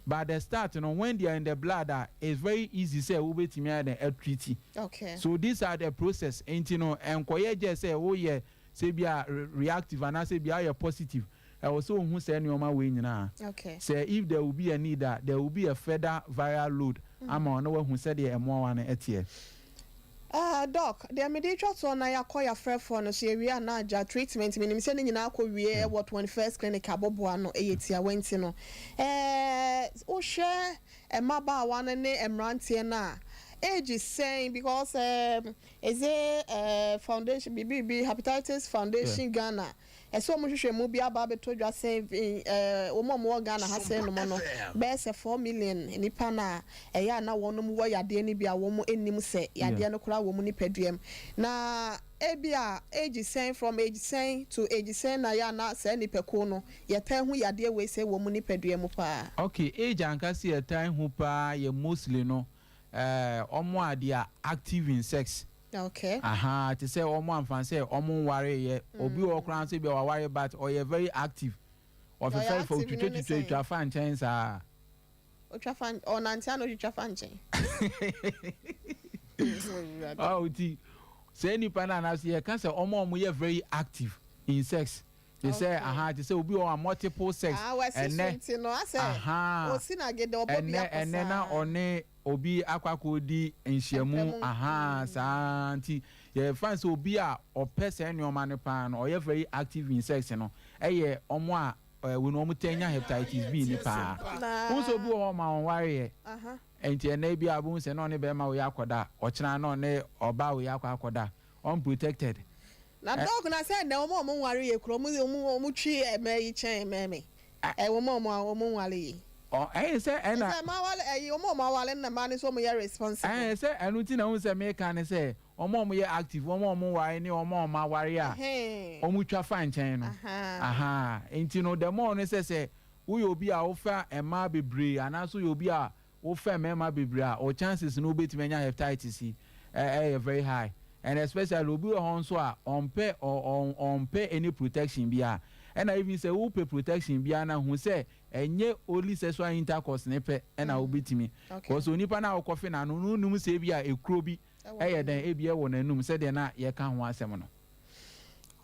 but the start no when they are in the blood a it's very easy sɛ wobɛtumi ayɛ dɛn atreati. So these are the process nti no ɛnkɔyɛ gyɛ sɛ woyɛ sɛ bi a reactive anaasɛ bi a woyɛ positive ɛwɔ sɛ wohu saa nneɛma wei nyinaa sɛ if there will be a need a there will be a further viral load ama wo na wahu sɛdeɛ mmoawa no teɛ. Ah doc, deɛ mede retwa toɔ na yɛakɔ yɛafrɛfoɔ no so yɛwie a na agya treatment menim sɛ ne nyinaa akɔ wie wɔ 21st clinic aboboa no ɛyɛ tiawa nti no eh wohwɛ mmabaawa no ne mmeranteɛ no a age sɛn because eh is it eh foundation biribi hepatitis foundation Ghana Ɛsɛ wɔn nhwehwɛmu bi aba abɛtɔ dwa sɛ wɔn a wɔwɔ Ghana ha sɛɛ nom no, bɛyɛ sɛ 4 million nnipa na ɛyɛ a na wɔnom wɔ yadeɛ no bi a wɔn nnim sɛ yadeɛ no koraa wɔ wɔn nipadua mu. Na ebia age sɛn, from age sɛn to age sɛn na ɛyɛ a na saa nnipakuo no yɛtaa hu yadeɛ wei sɛɛ wɔ wɔn nipadua mu paa? Okay, age ankasa yɛtaa hu paa yɛ mostly no wɔn a they are active in sex. Ahaa te sɛ wɔn amfa sɛ wɔn nwareeɛ. Obi wɔ hɔ koraa nso ebia waware but ɔyɛ very active. Ɔyɛ Ɔfefɛre fa active no ne otwitwa sɛn? twitwa fa nkyɛn saa. Otwa fa ɔnante ana otwitwa fa nkyɛn? Awurade. Ɔɔ nti saa nipa no anaasɛ yɛka sɛ wɔn a wɔyɛ very active in sex te sɛ ahaa te sɛ obi wɔ hɔ a multiple sex Ah wasi so ɛnɛ nti no asɛ ahaa osi na gede ɔbɔ bi ɛnɛ akɔ ɛnɛ na saa. ɔne obi akɔ akɔdi nhyiamu Mpɛ mu. ahaa saa nti yɛfa no sɛ obi a ɔpɛ saa nneɛma no paa no ɔyɛ very active in sex no ɛyɛ wɔn a ɛɛ wei no wɔn taa nya hepatitis B no paa. Na Wohu sɛ obi wɔ hɔ ɔma ɔnwareeɛ nti ɛnɛ bi a wobɛhu sɛ na ɔne bɛrima wei akɔda ɔkyena na ɔne ɔbaa wei akɔ akɔda unprotected. Na Ɛ. dɔk na sɛ ɛnɛ wɔn a wɔn nware yɛ kura wɔn wɔn wɔn twi ɛmɛ yi kyɛn mɛ me ɛ wɔn a wɔn wɔn nware yi. Ɔ ɛyɛ sɛ ɛna. Ɛsɛ mmaa wale ɛyi wɔn a wɔn awale no na mmaa no nso wɔn yɛ responsible. Ɛɛ sɛ ɛno ti na wohu sɛ meka ne sɛ wɔn a wɔyɛ active, wɔn a wɔn nware ne wɔn a wɔn aware a wɔn twa fa nkyɛn no. Ahaa nti no the more no sɛ sɛ. Woyɛ obi a wofa mmaa bebree anaasɛ woyɛ obi a wofa mmarima bebree a, wo chances no wobɛtumi anya hepatitis yi ɛyɛ very high. And especially obi wɔ hɔ nso a ɔmpɛ ɔmpɛ any protection biara. Ɛna even sɛ wopɛ protection biara no a, hu sɛ ɛnyɛ only sexual intercourse ne pɛ ɛna wobɛtumi. Because onipa no a wokɔfe n'ano no wonnim sɛ ebi a ekuro bi ɛyɛ dɛn ebi ɛwɔ n'anum sɛdeɛ na yɛka ho asɛm no.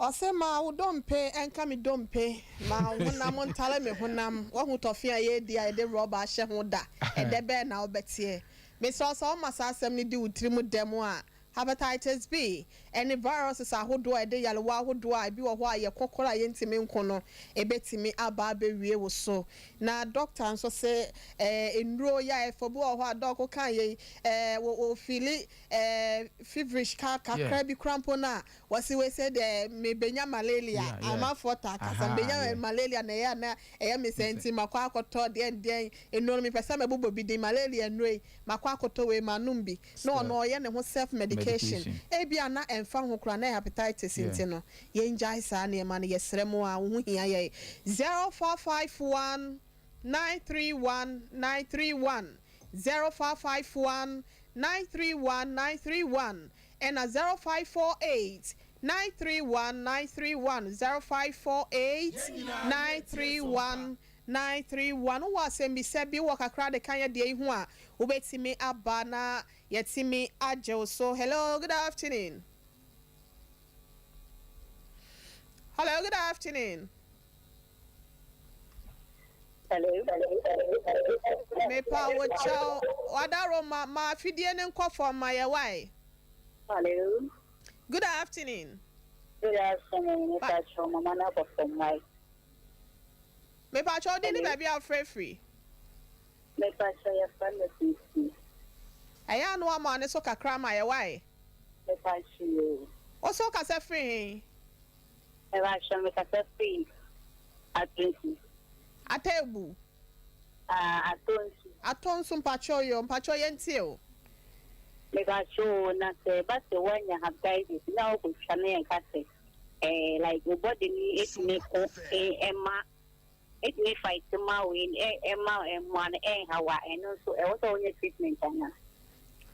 Ɔse ma wo dompe nka me dompe, ma wo honam ntare me honam. Woahu tɔfe a yɛredi a yɛde rɔba ahyɛ ho da? Ɛdɛ bɛn na wobɛteɛ? Mesrɛ wo sɛ woma saa asɛm no di wo tirim dɛm a, Hepatitis B ne viruses ahodoɔ a ɛde nyarewa ahodoɔ a ebi wɔ hɔ a yɛko koraa a yɛntumi nko no, ɛbɛtumi aba abɛwie wo so. Na dɔkta nso se eh, nnuro yɛ a ɛfɔ bi wɔ hɔ a dɔk wokaa yei eh, wɔ wɔ feeli eh, feverish ka kakra bi koraa mpo no a, wɔse wei sɛ deɛ mebɛnya malaria. Amanfoɔ taa ka sɛ mebɛnya malaria na ɛyɛ a na ɛyɛ me sɛ nti makɔ akɔtɔ deɛn deɛn nnuro no mepɛ sɛ mɛbobɔ bi din malaria nnuro yi makɔ akɔtɔ wei manom bi. Na ɔno ɔyɛ ne ho self medication ebia na ɛnfa ho koraa na ɛyɛ hepatitis nti no yɛngyae saa nneɛma no yɛsrɛ mo a wo ho hia yɛn 0451 931 931 0451 931 931 ɛna 0548 931 931 0548 931 931 Wowɔ asɛmmisa bi wɔ kakra de ka yɛ deɛ yi ho a, wobɛtumi aba na yɛatumi agye wo so. Hello, good afternoon. Hello, good afternoon. Hello. Mepa wo kyɛw, wadaro ma ma afidie no nkɔ fam ma yɛ wae. Hello. Good afternoon. Good afternoon. Mepa kyɛw mama no abɔ fam wae. Mepakyɛ wo din ne baabi a wofrɛ firi. Mepakyɛ yɛfrɛ me Sisi. Ɛyɛ a na wama ne so kakra ma yɛ wae. Mepakyɛ yoo. Wo so wokasa firi he? Mepakyɛ mekasa firi Atonsu. Atebu. Ah Atonsu. Atonsu mpakyɛ yoo mpakyɛ yɛntie o. Mepakyɛ oo na sɛ ɛba sɛ woanya hepatitis na wokɔtwa na yɛnka sɛ eh like wo body no etumi ko ɛma etumi fight ma wei ɛma mmoa no ɛnha wa ɛno nso ɛwɔ sɛ wonyɛ treatment ana.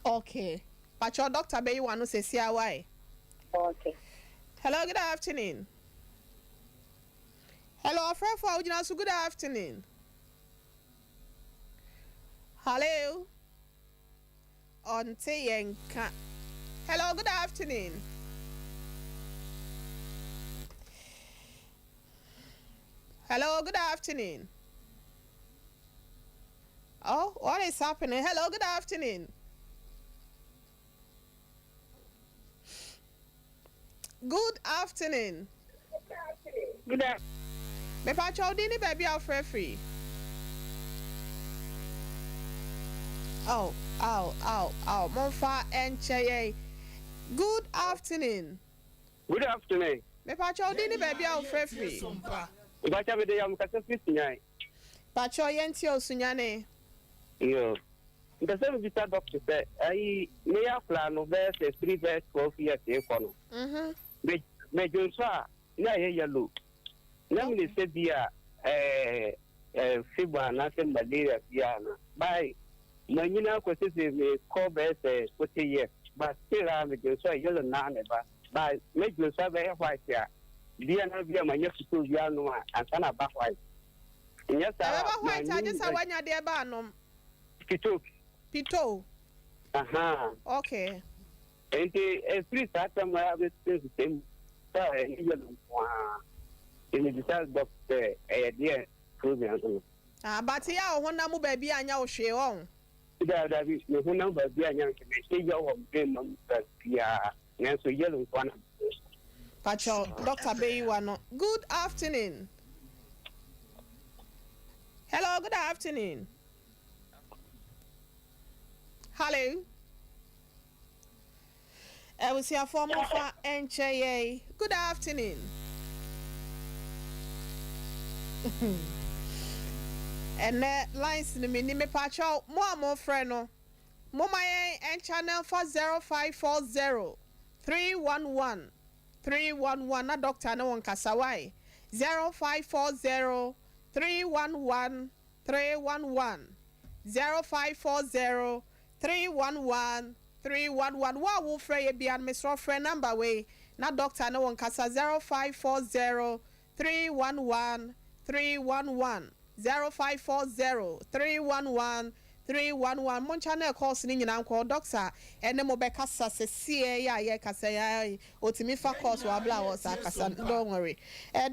Okay pakyɛw doctor bɛyi wano sesia wai. Okay. Hello good afternoon. Hello ɔfrɛfo a wogyina so good afternoon. Hello. Ɔnte yɛn nka. Hello, good afternoon. Hello, good afternoon. Oh, what is happening? Hello, good afternoon. Good afternoon. Good afternoon. Mepakyɛ wo din ne baabi a wofrɛ firi. Oh, oh, oh, oh, momfa nkyɛ yɛn. Good afternoon. Good afternoon. Mepakyɛ wo din ne baabi a wofrɛ firi. Mepakyɛ mede yam kasa firi Sunyani. Pakyɛ yɛntie o Sunyani. Yo. Mpɛ sɛ mebisa doctor sɛ ayi meyɛ akwadaa no bɛyɛ sɛ firi bɛyɛ 12 years rekɔ no. Mhm. Me medwonsɔ a na ɛyɛ yellow. Na mene sɛ bi a ɛɛ ɛɛ fever anaasɛ malaria bi a na by manyini akɔ sese mekɔ bɛyɛ sɛ 40 years but still a medwonsɔ a yellow naa na ɛba by medwonsɔ a bɛyɛ white a bi a na bi a manya futuo bi anom a ansa na aba white. Nyɛ saa Ɛbɛba white a gye sɛ woanya deɛ ɛba anom. Pito. Pito. Ahaa. Okay. Nti ɛfiri saa tam a bɛsi nhwehwɛ mu sɛ ɛyɛ yellow nko ara. Nti mebisa dɔk sɛ ɛyɛ deɛ problem no. Ah, but yɛ a wo honam mu baabi anyɛ wo hwee ɔn? Dabi dabi, me honam baabi anyɛ me hwee, mente yaw wɔ me bɛɛma mu baabiara, nanso yellow nko ara na mehu. Pakyɛw, doctor bɛyi w'ano. Good afternoon. Hello, good afternoon. Hello. Abusuafoɔ momfa nkyɛ yɛn. Good afternoon. Ɛnɛ lines no menni mepaakyɛw mo a mofrɛ no momma yɛn channel fa 0540 311 311 na doctor ne wo nkasa wai 0540. 311 311, 0540 311 311. Wo a wofrɛ yɛ bia no, mesrɛ frɛ number wei na doctor ne wo nkasa, 0540 311 311, 0540 311 311. Mo nkyɛn calls ne nyinaa nkɔ, doctor ɛne mo bɛkasa sɛsie yɛ a yɛkasa yɛ, otumi fa calls wɔ abla wɔ saa kasa. Don't worry.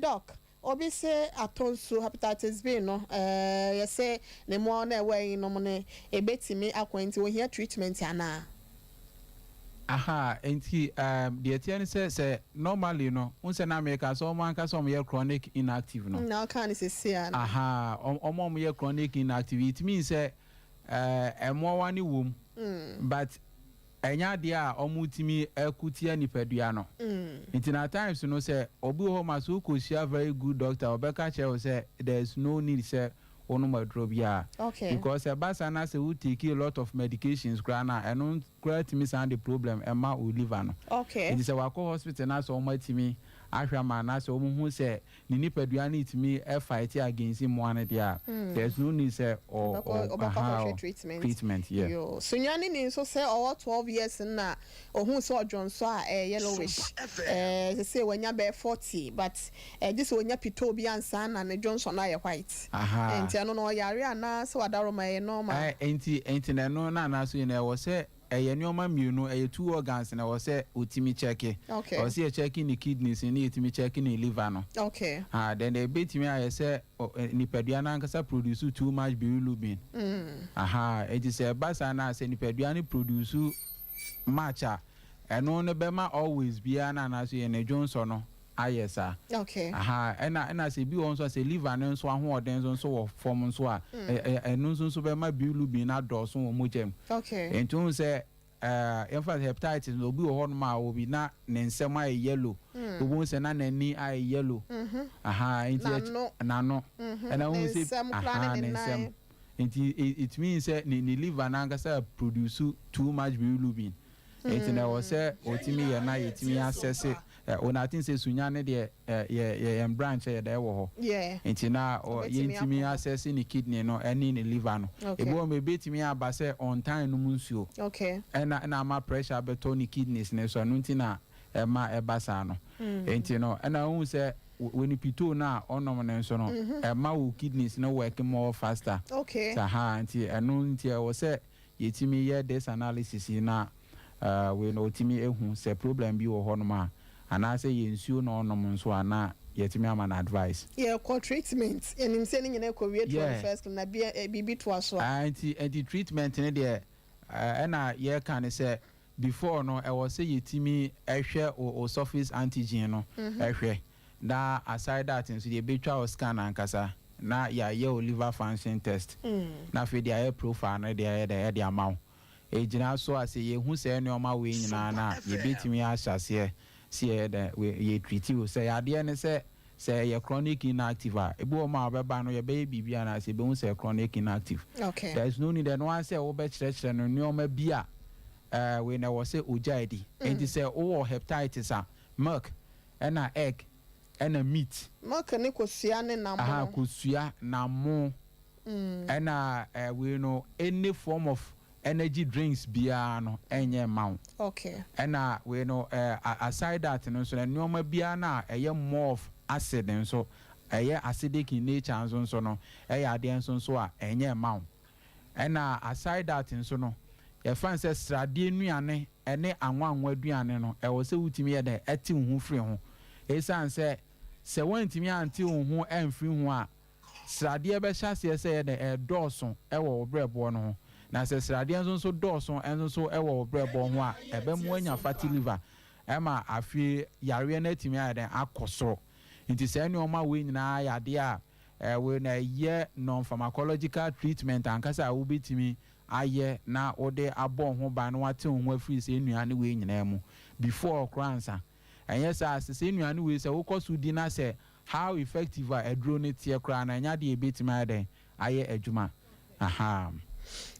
Doc, obi sɛ atɔ nsuo, hepatitis B no, yɛsɛ ne mu na ɛwɔ yi nom no ebetumi akɔ, nti ohia treatment anaa? Aha, nti deɛ teɛ ne sɛ normally no, n sɛ na America sɛ ɔmo ankasa ɔmo yɛ chronic inactive no. Na ɔka ne sisi a. Aha, ɔmo yɛ chronic inactive, it means sɛ ɛmoawa ne wom, but ɛnyɛ adeɛ a ɔmo tumi ɛkutia nipadua no. Nti na times no, sɛ obi wɔ hɔ ma so wokɔhyia very good doctor, ɔbɛka kyerɛ wo sɛ there is no need sɛ wonom aduro biara. Because ɛba saa na sɛ wo take a lot of medications koraa na ɛno koraa tumi san de problem ɛma wo liver no. Nti sɛ wakɔ hospital na sɛ ɔmo atumi ahwɛ ama na sɛ ɔmo hu sɛ ne nipadua no tumi ɛfight against mmoa no deɛ a, there is no need sɛ ɔ ɔbɛkɔ ɔ ɔbɛkɔ aha, akɔhwɛ treatment. Treatment, yeah. Yo, Sunyani ni nso sɛ ɔwɔ 12 years na ohun sɛ ɔdwonso a ɛyɛ yellowish. Sɛ wanya bɛyɛ 40, but gye sɛ wanya pitoo bi ansa na ne dwonso no ayɛ white. Nti ɛno no ɔyare anaa sɛ wadaroma ɛyɛ normal? Nti na ɛno na anaso yi na ɛwɔ sɛ ɛyɛ nneɛma mmienu, ɛyɛ two organs na ɛwɔ sɛ otimi check. Ɛwɔ sɛ yɛ check ne kidneys ne yɛtumi check ne liver no. Ah, then ebetumi ayɛ sɛ nipadua n'ankasa produce too much bilirubin. Aha, eti sɛ ɛba saa na sɛ nipadua no produce much a, ɛno no bɛma always biara na anaso yɛ ne dwonsɔ no ayɛ saa. Aha, ɛna sɛ ebi wɔ nso a, sɛ liver no nso ahoɔden nso wɔ fam nso a, ɛ ɛ ɛno nso bɛma bilirubin no adɔɔso wɔ mogya mu. Nti ohun sɛ yɛmfa sɛ hepatitis no, obi wɔ hɔnom a obi na ne nsɛm ayɛ yellow, obi ohun sɛ na n'ani ayɛ yellow. Aha, nti N'ano. N'ano. Ɛna ohun Ne sɛ nsɛm koraa aha, ne ne ne nsɛm nan. Nti it means sɛ ne liver n'ankasa produce too much bilirubin, nti na ɛwɔ sɛ otimi yɛ na yɛtumi asɛse ɛ onatin sɛ Sunya ne deɛ, ɛ yɛ yɛ yɛn branch yɛ dɛ ɛwɔ hɔ. Nti na Ɔbɛtumi yɛntumi akɔ hɔ. asɛse ne kidney no ɛne ne liver no. Ebi wɔ mo ebetumi aba sɛ ɔntan nom nsuo, ɛna ama pressure bɛtɔ ne kidneys ne so, ɛno nti na ɛma ɛba saa no. Nti no ɛna ohun sɛ wɔ pito no a ɔnom ne nso no, ɛma wo kidneys no work more faster. Saa ha, nti ɛno nti ɛwɔ sɛ yɛtumi yɛ this analysis yi na wei na ɔtumi ehu sɛ problem bi wɔ hɔnom a, anaasɛ yɛ nsuo na ɔnom nso a, na yɛtumi ama no advice. Yɛkɔ treatment, yɛnim sɛ ne nyinaa kɔ wie 21st na bi biribi toa so a. Ah, nti treatment ne deɛ, ɛna yɛka ne sɛ before no, ɛwɔ sɛ yɛtumi ɛhwɛ o surface antigen no, ɛhwɛ na aside that nso deɛ, yɛbɛtwa o scan ankasa na yɛayɛ o liver function test, na afei deɛ ayɛ profile no deɛ, ɛyɛ dɛ ɛde ama wo ɛgyina so a, sɛ yɛhu sɛ nneɛma wei nyinaa no a, yɛbɛtumi ahyɛ aseɛ sɛ yɛyɛ dɛ yɛ treat o. Sɛ yadeɛ ne sɛ ɛyɛ chronic inactive a, ebi wɔ mu a ɔbɛba no, yɛbɛyɛ biribi anaasɛ yɛbɛhu sɛ chronic inactive, there is no need. Ɛno ara sɛ wobɛkyerɛkyerɛ no nneɛma bi a wei na ɛwɔ sɛ ogya adi. Nti sɛ wowɔ hepatitis a, milk ɛna egg ɛna meat. Milk ne kosua ne nam. Aha. No. Kosua, namo, ɛna wei no, any form of energy drinks biara no ɛnyɛ mma wo. Ɛna wei no, aside that no nso no, nneɛma biara no a ɛyɛ more of acid nso, ɛyɛ acidic in nature nso no, ɛyɛ adeɛ nso a ɛnyɛ mma wo. Ɛna aside that nso no, yɛfa no sɛ sradeɛ nnuane ɛne anwanwa aduane no, ɛwɔ sɛ wotumi yɛ dɛ ɛte wo ho firi ho, ɛsiane sɛ woantumi ante wo ho ɛmfiri ho a, sradeɛ bɛhyɛ aseɛ sɛ yɛ dɛ ɛdɔɔso ɛwɔ wo brɛboɔ no ho. Na sɛ sradeɛ nso dɔɔso ɛnso ɛwɔ wo brɛboɔ ho a, ɛbɛmo anya fatty liver, ɛma afei yareɛ no atumi ayɛ dɛ akɔ soro. Nti saa nneɛma wei nyinaa yɛ adeɛ a ɛwɔ na ɛyɛ non pharmacological treatment ankasa a wobɛtumi ayɛ na wode abɔ wo ho ban na wate wo ho afiri sɛ nnuane wei nyinaa mu before koraa nsa. Ɛnyɛ saa, sɛ nnuane wei sɛ wokɔ so di na sɛ how effective a aduro no teɛ koraa na ɛnyɛ adeɛ ebɛtumi ayɛ dɛn ayɛ adwuma aha.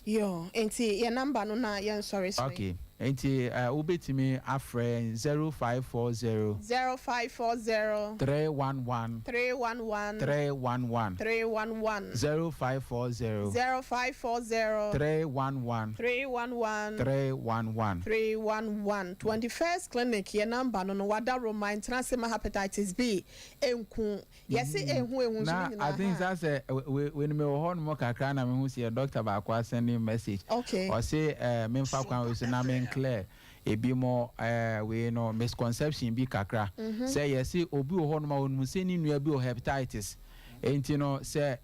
Yo, nti yɛ number no na yɛnsɔre so. Okay. Nti wobɛtumi afrɛ 0540 0540 311 311 311. 311. 0540 0540 311 311 311. 311. 21st Clinic yɛ number no. Wada Roma ntena se ma hepatitis B enku yɛsi ehu ehu nso Na ne I think nyinaa. Sɛ wei wei wɔ hɔ nom kakra na mehu sɛ yɛ doctor baako asend message. Ɔse memfa kwan wei so na menclear ebi mo wei no misconception bi kakra sɛ yɛse obi wɔ hɔ nom a onim sɛ ne nua bi wɔ hepatitis, enti no sɛ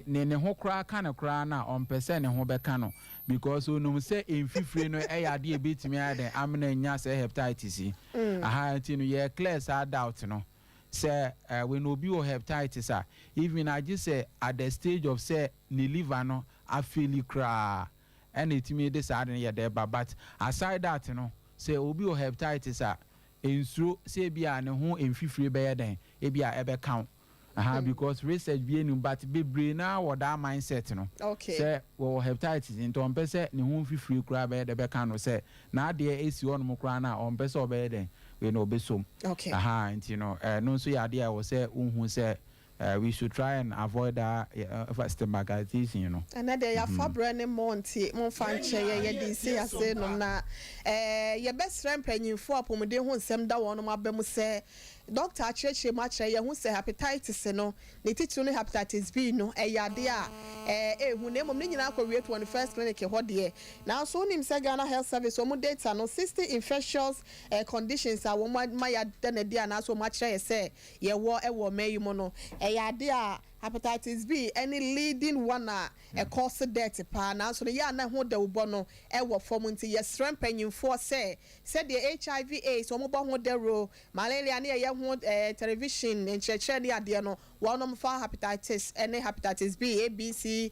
ne ho koraa ka ne koraa na ɔmpɛ sɛ ne ho bɛka no because onim sɛ mfifire no ɛyɛ adeɛ ebetumi ayɛ dɛn amena nya sɛ hepatitis yi aha. Nti no yɛ clear saa doubt no sɛ when obi wɔ hepatitis a, even agye sɛ at the stage of sɛ ne liver no afail koraa ɛna etumi de saa de no yɛ dɛ ba. But aside that no, sɛ obi wɔ hepatitis a, nsuro sɛ ebi a ne ho mfifire bɛyɛ dɛn ebi a ɛbɛka wo aha, because research bi enim, but bebree naa wɔ that mindset no sɛ wɔwɔ hepatitis nti ɔmpɛ sɛ ne ho mfifire koraa bɛyɛ dɛ bɛka no, sɛ n'adeɛ esi hɔnom koraa na ɔmpɛ sɛ ɔbɛyɛ dɛn wei na ɔbɛsom. Aha, nti no ɛno nso yɛ adeɛ a ɛwɔ sɛ wohu sɛ we should try and avoid that stigmatization no. Ɛnɛ deɛ yɛafa berɛ ne mmɔ, nti momfa nkyɛ yɛ. Yɛde nsi ase nom na yɛbɛsrɛ mpanyimfoɔ apɔmuden ho nsɛm da wɔn aba mu sɛ doctor akyerɛkyerɛ mu akyerɛ yɛn ho sɛ hepatitis no, ne titiri no hepatitis B no, ɛyɛ adeɛ a ehu, na mmom ne nyinaa kɔ wie 21st Clinic hɔ deɛ. Nanso wonim sɛ Ghana Health Service wɔn data no, 60 infectious conditions a wɔn ama yɛada n'adi anaasɛ wɔn akyerɛ yɛ sɛ yɛwɔ ɛwɔ ɔman yi mu no, ɛyɛ adeɛ a hepatitis B ɛne leading one a ɛkɔɔse death paa. Nanso no yɛ a na ho dawubɔ no ɛwɔ fam, nti yɛsrɛ mpanyinfoɔ sɛ sɛdeɛ HIV AIDS wɔn bɔ ho dawuro, malaria ne yɛyɛ ho television nkyerɛkyerɛ ne adeɛ no, wɔnom fa hepatitis ɛne hepatitis B, A, B, C,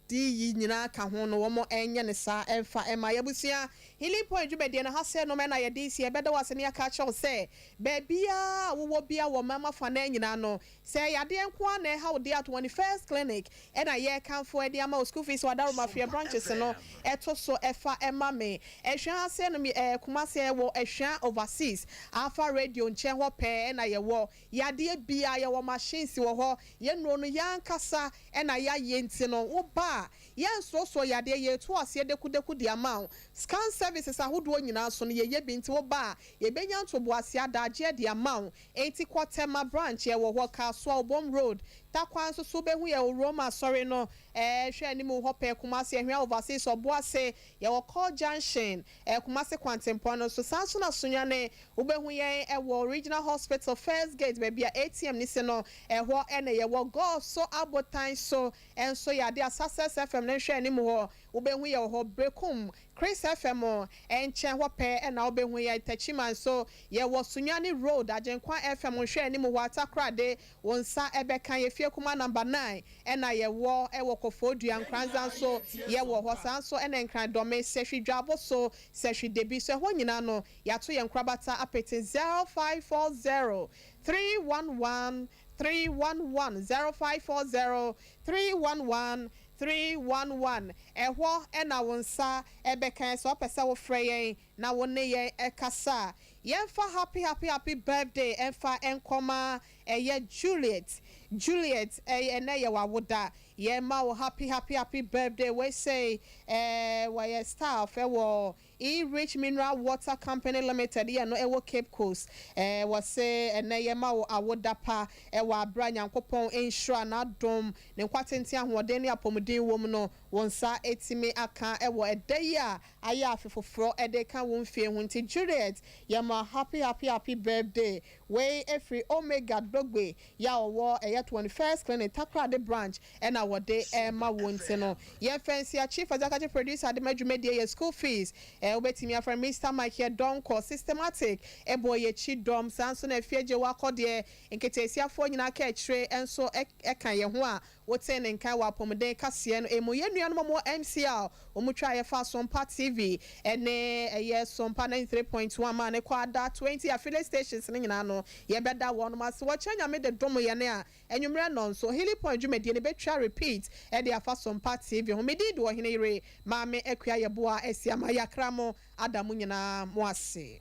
D yi nyinaa ka ho no, wɔn ɛnyɛ ne saa ɛmfa ɛma yɛbusua. Healing Point dwumadie no ha sɛ nom ɛna yɛde si yɛbɛda wɔ ase ne yɛaka kyerɛw sɛ beebiaa wowɔ bia wɔ mmarima fa nan nyinaa no, sɛ yadeɛ nko ara na ɛha wo deɛ, 21st Clinic ɛna yɛrekamfo ɛde ama wo. School fees wadaroma fie branches no ɛto so ɛfa ɛma me ɛhwɛ ase no. Kumase ɛwɔ Ɛhwɛ Overseas Alpha Radio nkyɛn hɔ pɛɛ ɛna yɛwɔ yadeɛ bia. Yɛwɔ machines wɔ hɔ, yɛn no yɛankasa ɛna yɛayɛ, nti no woba a yɛnsorosoro yadeɛ, yɛtu aseɛ dekudeku de ama wo. Scan services ahodoɔ nyinaa so no yɛyɛ bi, nti woba a yɛbɛnya ntoboase adagyeɛ de ama wo. Enti kɔ Tema branch, yɛwɔ hɔ Kasoa Obom Road. Takwa nso so wobɛhu yɛ wɔ Roma asɔre no hwɛ anim hɔ pɛɛ. Kumase Ɛhwɛ Overseas Ɔboase, yɛwɔ Call Junction, Kumase Kwantempɔn no so. Saa nso na Sunyane wobɛhu yɛn ɛwɔ Regional Hospital first gate, baabi a ATM ne si no, ɛhɔ ɛna yɛwɔ. Golf so abotan so ɛnso yɛ ade a Success FM ne nhwɛ anim hɔ wobɛhu yɛ wɔ hɔ. Brekum Chris FM ɛnkyɛn hɔ pɛɛ ɛna wobɛhu yɛ. Tɛkyima nso yɛwɔ Sunyane Road, Agyenkwa FM nhwɛ anim hɔ. Atakorade wɔn nsa ɛbɛka yɛ fie kuma number 9 ɛna yɛwɔ ɛwɔ Kɔfɔɔdua. Nkranza nso yɛwɔ hɔ saa nso, ɛna Nkran Dɔme, Sɛhwi Dwabo so, Sɛhwi Debi so, ɛhɔ nyinaa no yɛato yɛn nkorabata apete. 0540 311 311, 0540 311 311. Ɛhɔ ɛna wo nsa ɛbɛka sɛ ɔpɛ sɛ wofrɛ yɛn na wo ne yɛn ɛkasa. Yɛmfa happy happy happy birthday ɛmfa ɛnkɔma ɛyɛ Juliet. Juliet, ɛyɛ ɛnɛ yɛ wawoda, yɛma wo happy happy happy birthday. Wei say wɔyɛ staff ɛwɔ E-Rich Mineral Water Company Limited yɛ no ɛwɔ Cape Coast. Wɔse ɛnɛ yɛma wo awoda pa ɛwɔ abra. Nyankopɔn nhyira n'adom ne nkwa tenten, ahoɔden ne apɔmuden wɔ mu no, wɔn nsa etimi aka ɛwɔ ɛda yi a ayɛ afe foforɔ ɛde ka wɔn fie ho. Nti Juliet, yɛma happy happy happy birthday. Wei efiri Omega Dogbe yɛ a ɔwɔ ɛyɛ 21st Clinic Takoradi branch ɛna wɔde ɛma wɔn. Ti no yɛn fɛnsi chief executive producer adema dwumadie yɛ School Fees. Wobɛtumi afrɛ Mr Michael Donko Systematic ɛbɔ yɛ akyi dɔm. Saa nso na efie gye wakɔ deɛ nketeesiafoɔ nyinaa ka akyire nso ɛka yɛn ho a Wotee ne nka wɔ apɔmuden kaseɛ no mu. Yɛn nuanom a wɔwɔ MCR, wɔn twa yɛ fa Sompa TV ne ɛyɛ Sompa 93.1 maa ne kɔ ada 20 affiliate stations no nyinaa no, yɛbɛda wɔnom ase. Wɔkyerɛ Nyame de dom yɛn a, anwummerɛ nnɔnso, Healing Point dwumadie no bɛtwa repeat de afa Sompa TV ho. Me din de Ɔhene Yere, Maame Akua Yeboah Asiamah. Yɛakra mo ada mo nyinaa mo ase.